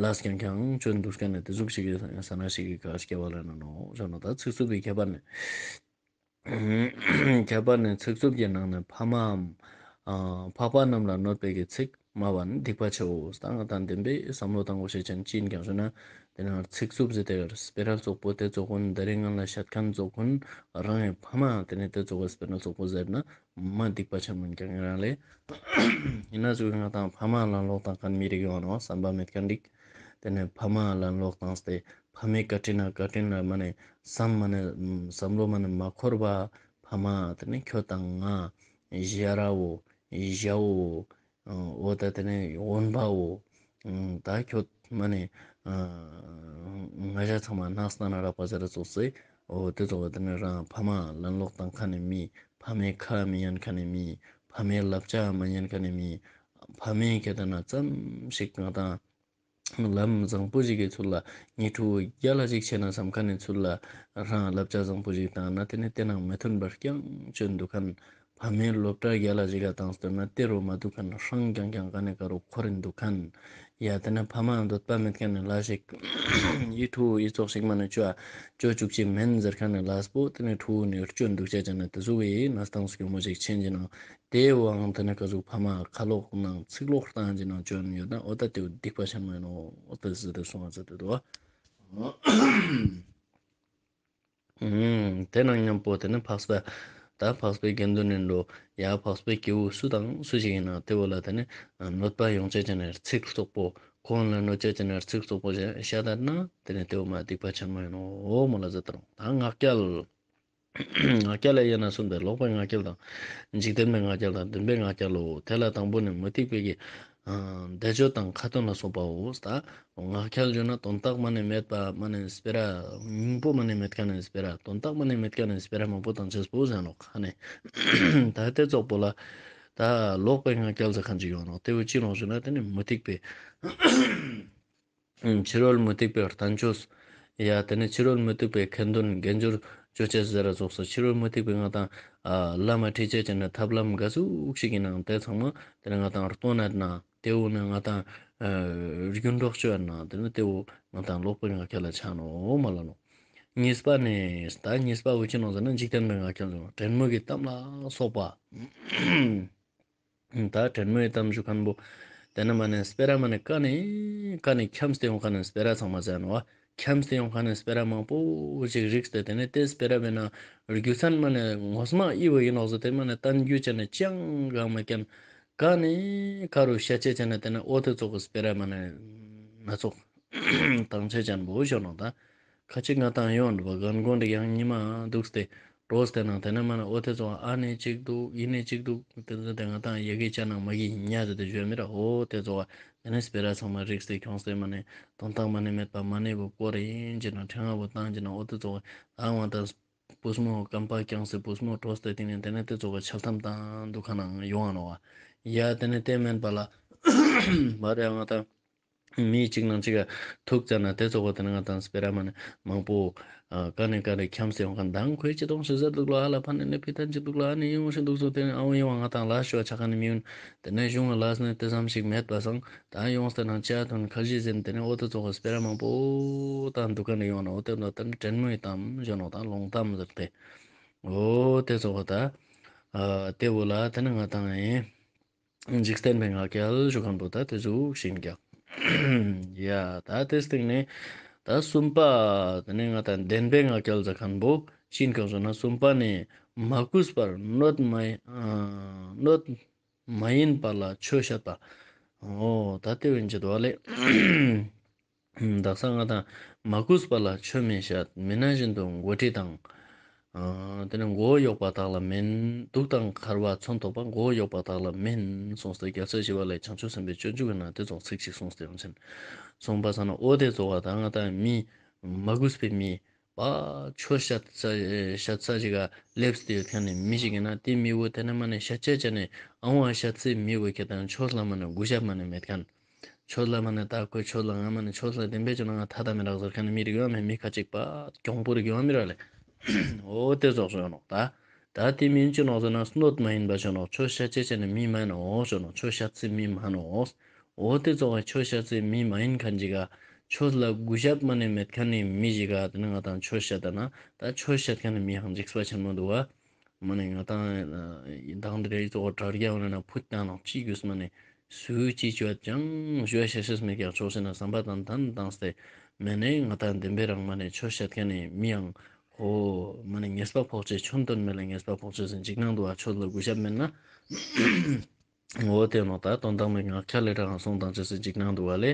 ལས་རྐྱང་རྐྱང་ཅོ་འདུག་ཁན་ནི་དེ་ཟུག་ཞིག་གི་ས་ན་ཞིག་གི་ཀ་སྐྱེ་བ་ལེན་ན་ནོག་ཞུ་ནོག། ད་ཚིག་རྩུབ་པའི་ཁྱད་པར་ནི། ཁྱད་པར་ནི་ཚིག་རྩུབ་ཀྱི་ནང་ནས་ཕ་མའམ་ཨ་འཕགས་པ་རྣམས་ལ་གནོད་པའི་གི་ཚིག་སྨྲ་བ་ནི་སྡིག་པ་ཆེའོ། ད་ང་ཏང་བདེན་པའི་བསམ་བློ་བཏང་དགོས་ཤེས་ཅན་ཅི་ཡིན་ཀྱང་ཞུ་ན་ དེ་ནང་ཚིག་རྩུབ་ཟེར་ཏེ་སྤེ་ར་ཙོག་པོ་དེ་ཙོགས་ཀུན་དེ་རིང་ང་ལ་བཤད་མཁན་ཙོགས་ཀུན་རང་ངི་ཕ་མ་དེ་ནས་དེ་ཙོགས་སྤེ་ར་ཙོག་པོ་ཟེར་ན་མ་སྡིག་པ་ཆེན་མོ་ཡིན་ཀྱང་རང་ལེ། ཡིན་ན་ཟུག་ང་དང་ཕ་མ་ལན་ལོག་བཏང་མཁན་མི་རིགས་ཡོང་ནོ་བསམ་པ་མེད་མཁན་རིགས། དེ་ནས་ཕ་མ་ལན་ལོག་བཏང་སྟེ་ཕ་མའི་བཀའ་དྲིན་ན་བཀའ་དྲིན་ལ་མ་ནས་བསམ་མ་ནས་བསམ་བློ་མ་ནས་མ་འཁོར་བ། ཕ་མ་དེ་ནས་ཁྱོད་དང་ང་ཞ་ར་བོ་ཞ་བོ། འོ་ད་དེ་ནས་འོན་པའོ། ད་ཁྱོད་མ་ནས་ང་ཞ་ཚང་མ་ནགས་ན་ན་རག་པ་ཟེར་ར་ཙོགས་སེ། འོ་དེ་ཙོགས་དེ་ནས་རང་ཕ་མ་ལན་ལོག་བཏང་མཁན་ནི་མི། ཕ་མའི་ཁ་མི་ཉན་མཁན་ནི་མི། ཕ་མའི་བསླབ་བྱ་མ་ཉན་མཁན་ནི་མི། ཕ་མའི་ཁ་དེ་ན་ཙམ་ཞིག་ང་དང་ལམ་བཟང་པོ་ཞིག་གི་ཚུལ་ལ་ངའི་ཕྲུ་གུ་རྒྱལ་ལ་ཞིག་ཆེ་ན་བསམ་མཁན་ནི་ཚུལ་ལ་རང་བསླབ་བྱ་བཟང་པོ་ཞིག་བཏང་ན་དེ་ནི་དེ་ནང་མི་མཐུན་པར་རྐྱང་བཅོས་འདུག་མཁན། ཕ་མའི་སློབ་གྲྭ་རྒྱལ་ལ་ཞིག་ག་བཏང་སྟེ་ན་དེ་རུ་མ་འདུག་མཁན་ཧྲང་རྐྱང་རྐྱང་ག་ནས་ག་རུ་འཁོར་རིན་འདུག་མཁན། ཡ་དེ་ནས་ཕ་མ་འདོད་པ་མེད་མཁན་ནི་ལ་ཞིག་ཡི་ཕྲུ་གུ་ཡི་ཙོགས་ཤིག་མ་ནས་བཅོ་བཅོ་བཅུག་ཅིག་མེན་ཟེར་མཁན་ནི་ལ་སྤོ་དེ་ནས་ཕྲུ་གུ་ནི་བཅོས་འདུག་ཅེས་ཅན་ནི་དེ་ཟུག་གི་ན་སྟངས་སྐྱོ་མོ་ཞིག་ཆེན་གྱི་ནང་དེ་བོའང་དེ་ནས་ག་ཟུག་ཕ་མ་ཁ་ལོག་ནང་ཚིག་ལོག་བཏང་གྱི་ནང་བཅོས་ཡོད་ན་འོ་ད་དེ་སྡིག་པ་ཆེན་མོ་ཡིན་ནོ། འོ་ད་ཟེར་ཏེ་སོང་བ་ཟེར་ཏེ་འདུག་བ། དེ་ནང་མཉམ་པོ་དེ་ནི་འཕགས་པ། ད་འཕགས་པའི་དགེ་འདུན་ནི་འགྲོ། ཡ་འཕགས་པའི་སྐྱེ་བོ་སུ་དང་སུ་ཞིག་ཡིན་ན་དེ་བོ་ལ་དེ་ནི་གནོད་པ་ཡོང་ཅེས་ཅན་ནི་ཚིག་རྩུབ་པོ། ཁོང་ལ་གནོད་ཅེས་ཅན་ནི་ཚིག་རྩུབ་པོ་བཤད་ད་ན་དེ་ནི་དེ་བོ་མ་སྡིག་པ་ཆེན་མོ་ཡིན་ནོ། འོ་མོ་ལ་ཟེར་ཏེ་རུང་ད་ངག་འཁྱལ། ངག་འཁྱལ་ལ་དབྱེ་ན་གསུམ་པའི་ལོག་པའི་ངག་འཁྱལ་དང་། འཇིག་རྟེན་པའི་ངག་འཁྱལ་དང་བདེན་པའི་ངག་འཁྱལ་ལོ། དེ་ལ་དང་པོ་ནི་མུ་སྟེགས་པའི་གི། ཨ་བཟླས་བརྗོད་དང་ཁ་ཏོན་ལ་སོགས་པའོ། ད་ངག་འཁྱལ་བརྗོད་ན་དོན་དག་མ་ནས་མེད་པ་མ་ནས་སྤེ་ར་མང་པོ་མ་ནས་མེད་མཁན་ནས་སྤེ་ར་དོན་དག་མ་ནས་མེད་མཁན་ནས་སྤེ་ར་མང་པོ་བཏང་ཅེས་པོ་ཟེར་ནོག་ཧ་ནས། ད་དེ་ཙོགས་པོ་ལ་ད་ལོག་པའི་ངག་འཁྱལ་ཟེར་མཁན་ཅིག་ཡོང་ནོག། དེ་བོ་ཅི་ནོག་ཞུ་ན་དེ་ནི་མུ་སྟེགས་པའི། ཕྱི་རོལ་མུ་སྟེགས་པའི་བསྟན་བཅོས། ཡ་དེ་ནས་ཕྱི་རོལ་མུ་སྟེགས་པའི་ཁ་འདོན་དགེ་སྦྱོར་བཅོ་ཅེས་ཟེར་ར་ཙོགས་སུ་ཕྱི་རོལ་མུ་སྟེགས་པའི་ང་དང་ཨ་བླ་མ་ཁྲིད་ཅེས་ཅན་ནི་ཐབས་ལམ་ག་ཟུག་ཞིག་ཡིན་ནའང་དེ་ཚང་མ་དེ་ནས་ང་དང་སྟོན་ན་དེ་བོ་ནི་ང་དང་ཨ་རྒྱུན་སྒྲོག་བཅོ་ན་དེ་ནི་དེ་བོ་ང་དང་ལོག་པའི་ངག་འཁྱལ་ལ་ཆ་ནོག་མ་ལ་ནོག། གཉིས་པ་ནི་ད་གཉིས་པ་བོ་ཅི་ནོག་ཟེར་ན་འཇིག་རྟེན་པའི་ངག་འཁྱལ་ཟེར་བ་དྲན་མོ་གི་གཏམ་ལ་སོགས་པ། ད་དྲན་མོའི་གཏམ་ཞུ་མཁན་པོ། དེ་ན་མ་ནས་སྤེ་ར་མ་ནས་ཀ་ནས་ཀ་ནས་འཁྱམས་ཏེ་ཡོང་མཁན་ནས་སྤེ་ར་ཚང་མ་ཟེར་ནོ། འཁྱམས་ཏེ་ཡོང་མཁན་ནས་སྤེ་ར་མང་པོ་ཞིག་རིགས་ཏེ་དེ་ནས་དེ་སྤེ་ར་བས་ན་རྒྱུ་མཚན་མ་ནས་ངོ་མ་ཨི་བོ་ཡིན་ནོག་ཟེར་ཏེ་མ་ནས་བསྟན་རྒྱུ་ཅན་ནས་ཅང་གང་མ་མཁན། ཀ་ནས་ཀ་རུ་བཤད་ཅེས་ཅན་ནས་དེ་ནས་འོ་དེ་ཙོགས་སྤེ་ར་མ་ནས་སྣ་ཚོགས་བཏང་ཅེས་ཅན་པོ་ཞུ་ནོག་ད། ཁ་ཅིག་ང་དང་ཡོང་འདུག་པ་རྒན་རྒོན་རིགས་ཡང་ཉི་མ་འདུག་སྟེ་འགྲོ་སྟེ་ནང་དེ་ནས་མ་ནས་འོ་དེ་ཙོགས་ཨ་ནེ་ཅིག་འདུག་ཨི་ནེ་ཅིག་འདུག་དེ་ཚོ་དེ་ང་དང་ཡ་གི་ཅ་ནང་མ་གི་ཉ་ཟེར་ཏེ་ཞུ་མི་ར། འོ་དེ་ཙོགས་དེ་ནས་སྤེ་ར་ཚང་མ་རིགས་ཏེ་ཁྱོངས་ཏེ་མ་ནས་དོན་དག་མ་ནས་མེད་པ་མ་ནས་བོ་སྐོར་ཡིན་ཅེ་ན་ཕྲེང་བ་བོ་བཏང་ཅེ་ན་འོ་དེ་ཙོགས་ཨ་ང་དང་བུ་མོ་རྐང་པ་བརྐྱངས་ཏེ་བུ་མོ་འགྲོ་སྟེ་དེ་ནས་དེ་ནས་དེ་ཙོགས་འཆལ་གཏམ་བཏང་འདུག་ཁ་ནང་ཡོང་ང་ནོག་པ། ཡ་དེ་ནས་དེ་མེན་པ་ལ་མ་རེད་ང་དང་། མི་གཅིག་ནང་གཅིག་ག་ཐུག་ཙ་ན་དེ་ཙོགས་པོ་དེ་ནས་ང་དང་སྤེ་ར་མ་ནས་མང་པོ་ཨ་ཀ་ནས་ཀ་རེ་འཁྱམས་ཏེ་ཡོང་མཁན་དང་ཁོས་ཅི་གཏོང་ཞིག་ཟེར་འདུག་ལ་ཨ་ལ་ཕ་ནས་ནི་ཕི་ཐན་ཅིག་འདུག་ལ་ཨ་ནི་ཡོང་ཞིག་འདུག་ཙོགས་དེ་ནས་ཨ་འོ་ཡོང་བ་ང་དང་ལ་ཞུ་བ་ཆ་མཁན་ནི་མི་ཡོང་། དེ་ནས་གཞུང་ལ་ལ་ཟེར་ནས་དེ་ཙམ་ཞིག་མེད་པ་སང་ད་ཡོངས་ཏེ་ནང་ཅ་དོན་ཁ་ཞིག་ཟེར་དེ་ནས་འོ་དེ་ཙོགས་སྤེ་ར་མང་པོ་དང་འདུག་མཁན་ནི་ཡོང་ན་འོ་དེ་ནས་དེ་ནས་དྲན་མོའི་གཏམ་ཞུ་ནོག་དང་ལོང་གཏམ་ཟེར་ཏེ། འོ་དེ་ཙོགས་པོ་ད་ཨ་དེ་བོ་ལ་དེ་ནས་ང་དང་ཡིན། འཇིག་རྟེན་པའི་ངག་འཁྱལ་ཞུ་མཁན་པོ་ད་དེ་ཟུག་ཤིན་ཀྱང་། ཡ་ད་དེ་སྟེང་ནས་ད་གསུམ་པ་དེ་ནས་ང་དང་བདེན་པའི་ངག་འཁྱལ་ཟེར་མཁན་པོ་ཤིན་ཀྱང་ཞུ་ན་གསུམ་པ་ནི་མ་གུས་པར་གནོད་མ་ཡིན་ཨ་གནོད་མ་ཡིན་པ་ལ་ཆོས་བཤད་པ། འོ་ད་དེ་བོ་ཡིན་ཅི་འདུག་ལེ། དག་ས་ང་དང་མ་གུས་པ་ལ་ཆོས་མི་བཤད། མི་ན་བཞིན་དུ་མགོ་ཁྲིད་དང་། ཨ་དེ་ནས་མགོ་བོ་གཡོགས་པ་དག་ལ་མིན། དུག་དང་འཁར་བ་མཚོན་ཐོགས་པ་མགོ་བོ་གཡོགས་པ་དག་ལ་མིན་གསུངས་ཏེ་རྒྱལ་སྲས་ཞི་བ་ལྷས་བྱང་ཆུབ་སེམས་དཔའི་སྤྱོད་འཇུག་གི་ནང་དེ་ཙོགས་ཚིག་ཅིག་གསུངས་ཏེ་ཡོང་ཅན། གསུངས་པ་ས་ན་འོ་དེ་ཙོགས་པ་ད་ང་དང་མི་མ་གུས་པའི་མི་པ་ཆོས་བཤད་ས་བཤད་ས་ཞིག་ག་སླེབས་ཏེ་ཡོད་མཁན་ནི་མི་ཞིག་ཡིན་ན་དེ་མི་བོ་དེ་ནས་མ་ནས་བཤད་ཅེས་ཅན་ནི་ཨང་བ་བཤད་སའི་མི་བོ་ཁྱེད་དང་ཆོས་ལ་མ་ནས་གུས་ཞབས་མ་ནས་མེད་མཁན། ཆོས་ལ་མ་ནས་ད་ཁོས་ཆོས་ལ་ང་མ་ནས་ཆོས་ལ་བདེན་པའི་ཆོས་ལ་ང་ཐ་ད་མི་རག་ཟེར་མཁན་ནི་མི་རིགས་ཡོད་མེད། མི་ཁ་ཅིག་པ་གྱོང་པོ་རིགས་ཡོད་མི་ར་ལེ། འོ་དེ་ཙོགས་ཡོད་ནོག་ད། ད་དེ་མིན་ཅི་ནོག་ཟེར་ན་གནོད་མ་ཡིན་པ་ཞུ་ནོག། ཆོས་བཤད་ཅེས་ཅན་ནི་མི་མ་ཡིན་ནོག་ཞུ་ནོག། ཆོས་བཤད་སའི་མི་མ་ནོག། འོ་དེ་ཙོགས་ཆོས་བཤད་སའི་མི་མ་ཡིན་མཁན་ཅིག་ག་ཆོས་ལ་གུས་ཞབས་མ་ནས་མེད་མཁན་ནི་མི་ཞིག་ག་དེ་ནས་ང་དང་ཆོས་བཤད་ད་ན་ད་ཆོས་བཤད་མཁན་ནི་མི་ཧང་འཇིགས་པ་ཆེན་མོ་འདུག་པ། མ་ནས་ང་དང་ཡིན་དང་དེ་རེ་ཙོགས་དྲ་རྒྱ་འོ་ན་ཕུད་བཏང་ནང་ཅི་གུས་མ་ནས་སུ་ཅི་བཅོས་ཀྱང་བཅོས་ཤེས་ཤེས་མེད་ཀྱང་ཆོས་ཟེར་ན་བསམ་པ་དང་དན་བཏང་སྟེ་ མེད་ནས་ང་ཏང་བདེན་པའི་རང་མ་ནས་ཆོས་བཤད་མཁན་ནི་མི་ཡང་ཁོ་མ་ནས་ཉེས་པ་ཕོག་ཅེས་ཆོས་དོན་མེད་ལ་ཉེས་པ་ཕོག་ཅེས་སུ་འཇིགས་སྣང་འདུག་བ། ཆོས་ལ་གུས་ཞབས་མེད་ན། འོ་དེ་ནོག་ད་དོན་དག་མེད་ངག་འཁྱལ་ལེ་དྲག་གསུང་དང་ཅེས་སུ་འཇིགས་སྣང་འདུག་བ་ལེ།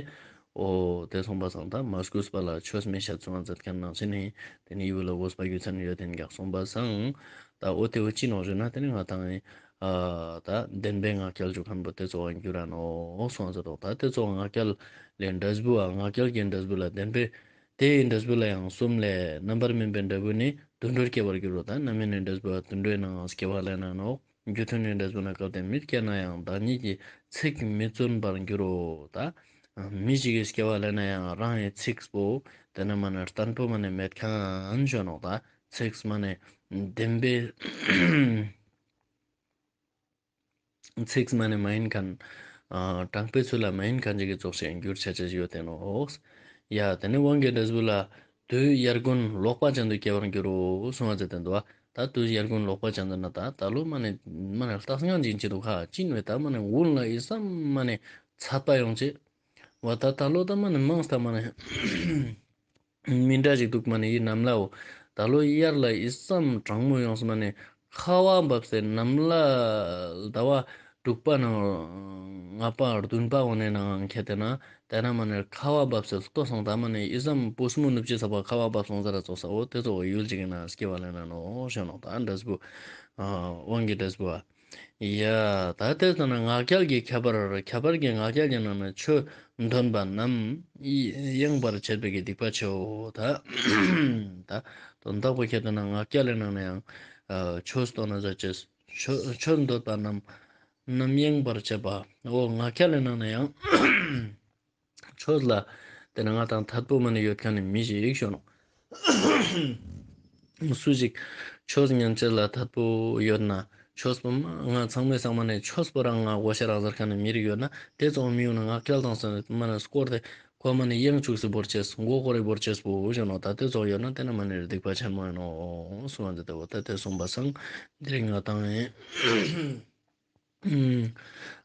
འོ་དེ་སོང་པ་སང་ད་མ་གུས་པ་ལ་ཆོས་མི་བཤད་གསུང་ང་མཛད་མཁན་ནང་བཞིན་ནི་དེ་ནི་ཡུལ་ལ་འོས་པ་རྒྱུ་མཚན་ཡོད་དེ་ནི་གག་སོང་པ་སང་། ད་འོ་དེ་བོ་ཅི་ནོག་ཞུ་ན་དེ་ནི་ང་ཏང་ཨ་ད་བདེན་པའི་ངག་འཁྱལ་ཞུ་མཁན་པོ་དེ་ཙོགས་འགྱུར་ར་ནོག་གསུང་ང་མཛད་དོག་ད་དེ་ཙོགས་ངག་འཁྱལ་ལེ་འབྲས་བུ་ཨ་ངག་འཁྱལ་གྱི་འབྲས་བུ་ལ་བདེན་པའི་དེའི་འབྲས་བུ་ལ་ཡང་གསུམ་ལས་རྣམ་པར་སྨིན་པའི་འབྲས་བུ་ནི་དུད་འགྲོར་སྐྱེ་བར་འགྱུར་རོ། ད་རྣམ་སྨིན་ནི་འབྲས་བུ་དུད་འགྲོའི་ནང་སྐྱེ་བ་ལེན་ན་ནོག་རྒྱུ་མཐུན་ནི་འབྲས་བུ་ན་སྐབས་དེ་མིར་སྐྱེ་ན་ཡང་བདག་ཉིད་ཀྱི་ཚིག་མི་བཙུན་པར་འགྱུར་རོ། ད་མི་ཞིག་གི་སྐྱེ་བ་ལེན་ན་ཡང་རང་གི་ཚིག་པོ་དེ་ན་མ་ནས་བརྟན་པོ་མ་ནས་མེད་མཁན་ཞུ་ནོག་ད་ཚིག་མ་ནས་བདེན་པའི་ཚིག་མ་ནས་མ་ཡིན་མཁན། ཨ་དྲང་པོའི་ཚུལ་ལ་མ་ཡིན་མཁན་ཅིག་གི་ཙོགས་ཤིག་འགྱུར་ཆ་ཆ་ཞིག་ཡོད་དེ་ནོག་ཡ་དེ་ནི་དབང་གི་འབྲས་བུ་ལ་དུས་དབྱར་དགུན་ལོག་པ་ཅན་དུ་སྐྱེ་བར་འགྱུར་རོ་གསུང་བ་མཛད་དེ་འདུག་ད་དུས་དབྱར་དགུན་ལོག་པ་ཅན་དུ་ན་ད་ད་ལོ་མ་ནས་མ་ནས་ལྟ་སང་ཅིན་ཅི་འདུག་ཁ་ཅི་ནས་ད་མ་ནས་དགུན་ལ་ཨི་ཙམ་མ་ནས་ཚད་པ་ཡོང་ཅེས་བ། ད་ད་ལོ་ད་མ་ནས་མང་སྟ་མ་ནས་མི་འདྲ་ཞིག་འདུག་མ་ནས་ཡི་ནམ་ལའོ། ད་ལོ་དབྱར་ལ་ཨི་ཙམ་གྲང་མོ་ཡོངས་མ་ནས་ཁ་བ་བབས་སེ་ནམ་ལ་ཟླ་བ་དྲུག་པ་ནང་ལྔ་པ་བདུན་པ་འོ་ནས་ནང་ཁྱེད་དེ་ན་དེ་ན་མ་ནས་ཁ་བ་བབས་སེ་ལྟོ་སོང་ད་མ་ནས་ཨི་ཙམ་པུས་མོ་ནུབ་ཅེས་ས་བ་ཁ་བ་བབས་སོང་ཟེར་ར་ཙོགས་ས་འོ་དེ་ཙོགས་ཡུལ་ཅིག་གི་ནང་སྐྱེ་བ་ལེན་ན་ནོག་ཞུ་ནོག་ད་འབྲས་བུ་ཨ་དབང་གི་འབྲས་བུ་ཨ། ཡ། ད་དེ་ལྟ་ན་ངག་འཁྱལ་གྱི་ཁྱད་པར་ཁྱད་པར་གྱི་ངག་འཁྱལ་གྱི་ནང་ན་ཆོས་འདོན་པ་རྣམས་གཡེང་བར་བྱེད་པའི་གི་སྡིག་པ་ཆེའོ། ད་ད་དོན་དག་པོ་ཁྱེད་ལྟ་ན་ངག་འཁྱལ་གྱི་ནང་ན་ཡང་ཨ་ཆོས་སྟོན་ན་ཟ་ཅེས་ཆོས་ཆོས་འདོན་པ་རྣམས་རྣམས་གཡེང་བར་བྱེད་པ་འོ་ངག་འཁྱལ་གྱི་ནང་ན་ཡང་ཆོས་ལ་དེ་ན་ང་དང་ཐད་པོ་མ་ནས་ཡོད་མཁན་ནི་མི་ཞིག་ཞུ་ནོག་སུ་ཞིག་ཆོས་ཉན་ཅེས་ལ་ཐད་པོ་ཡོད་ན་ཆོས་པོ་མ་ང་ཚང་མའི་སང་མ་ནས་ཆོས་པོ་རང་ང་གོ་ཤ་རང་ཟེར་མཁན་ནི་མི་རིགས་ཡོད་ན་དེ་ཚོ་མི་ཡོང་ན་ངག་འཁྱལ་དང་སོང་མ་ནས་སྐོར་ཏེ་ཁོ་མ་ནས་གཡེང་ཅུག་སེ་བོར་ཅེས་མགོ་སྐོར་རེ་བོར་ཅེས་པོ་ཞུ་ནོག་ད་དེ་ཚོ་ཡོད་ན་དེ་ན་མ་ནས་སྡིག་པ་ཆེན་མོ་ཡིན་ནོག་གསུང་བ་འདི་ལྟ་བུ་ད་དེ་གསུངས་པ་སང་འདི་རིང་ང་དང་ཡིན།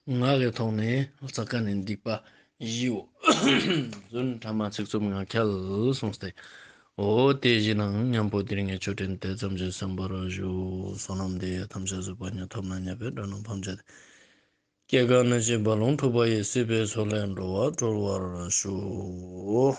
ངག་གི་ཐོག་ནས་བསགས་མཁན་ནི་སྡིག་པ་བཞིའོ། རྫུན་ཕྲ་མ་ཚིག་རྩུབ་ངག་འཁྱལ་གསུངས་ཏེ། འོ་དེ་བཞི་ནང་མཉམ་པོ་དེ་རིང་གི་ཆོས་འབྲེལ་དེ་ཙམ་གྱིས་གསན་པར་ཞུ། བསོད་ནམས་འདི་ཡིས་ཐམས་ཅད་གཟིགས་པ་ཉིད། ཐོབ་ནས་ཉེས་པའི་དགྲ་རྣམས་ཕམ་བྱས་ཏེ། སྐྱེ་རྒ་ན་འཆིའི་རྦ་ཀློང་འཁྲུགས་པ་ཡི། སྲིད་པའི་མཚོ་ལས་འགྲོ་བ་སྒྲོལ་བར་ཤོག།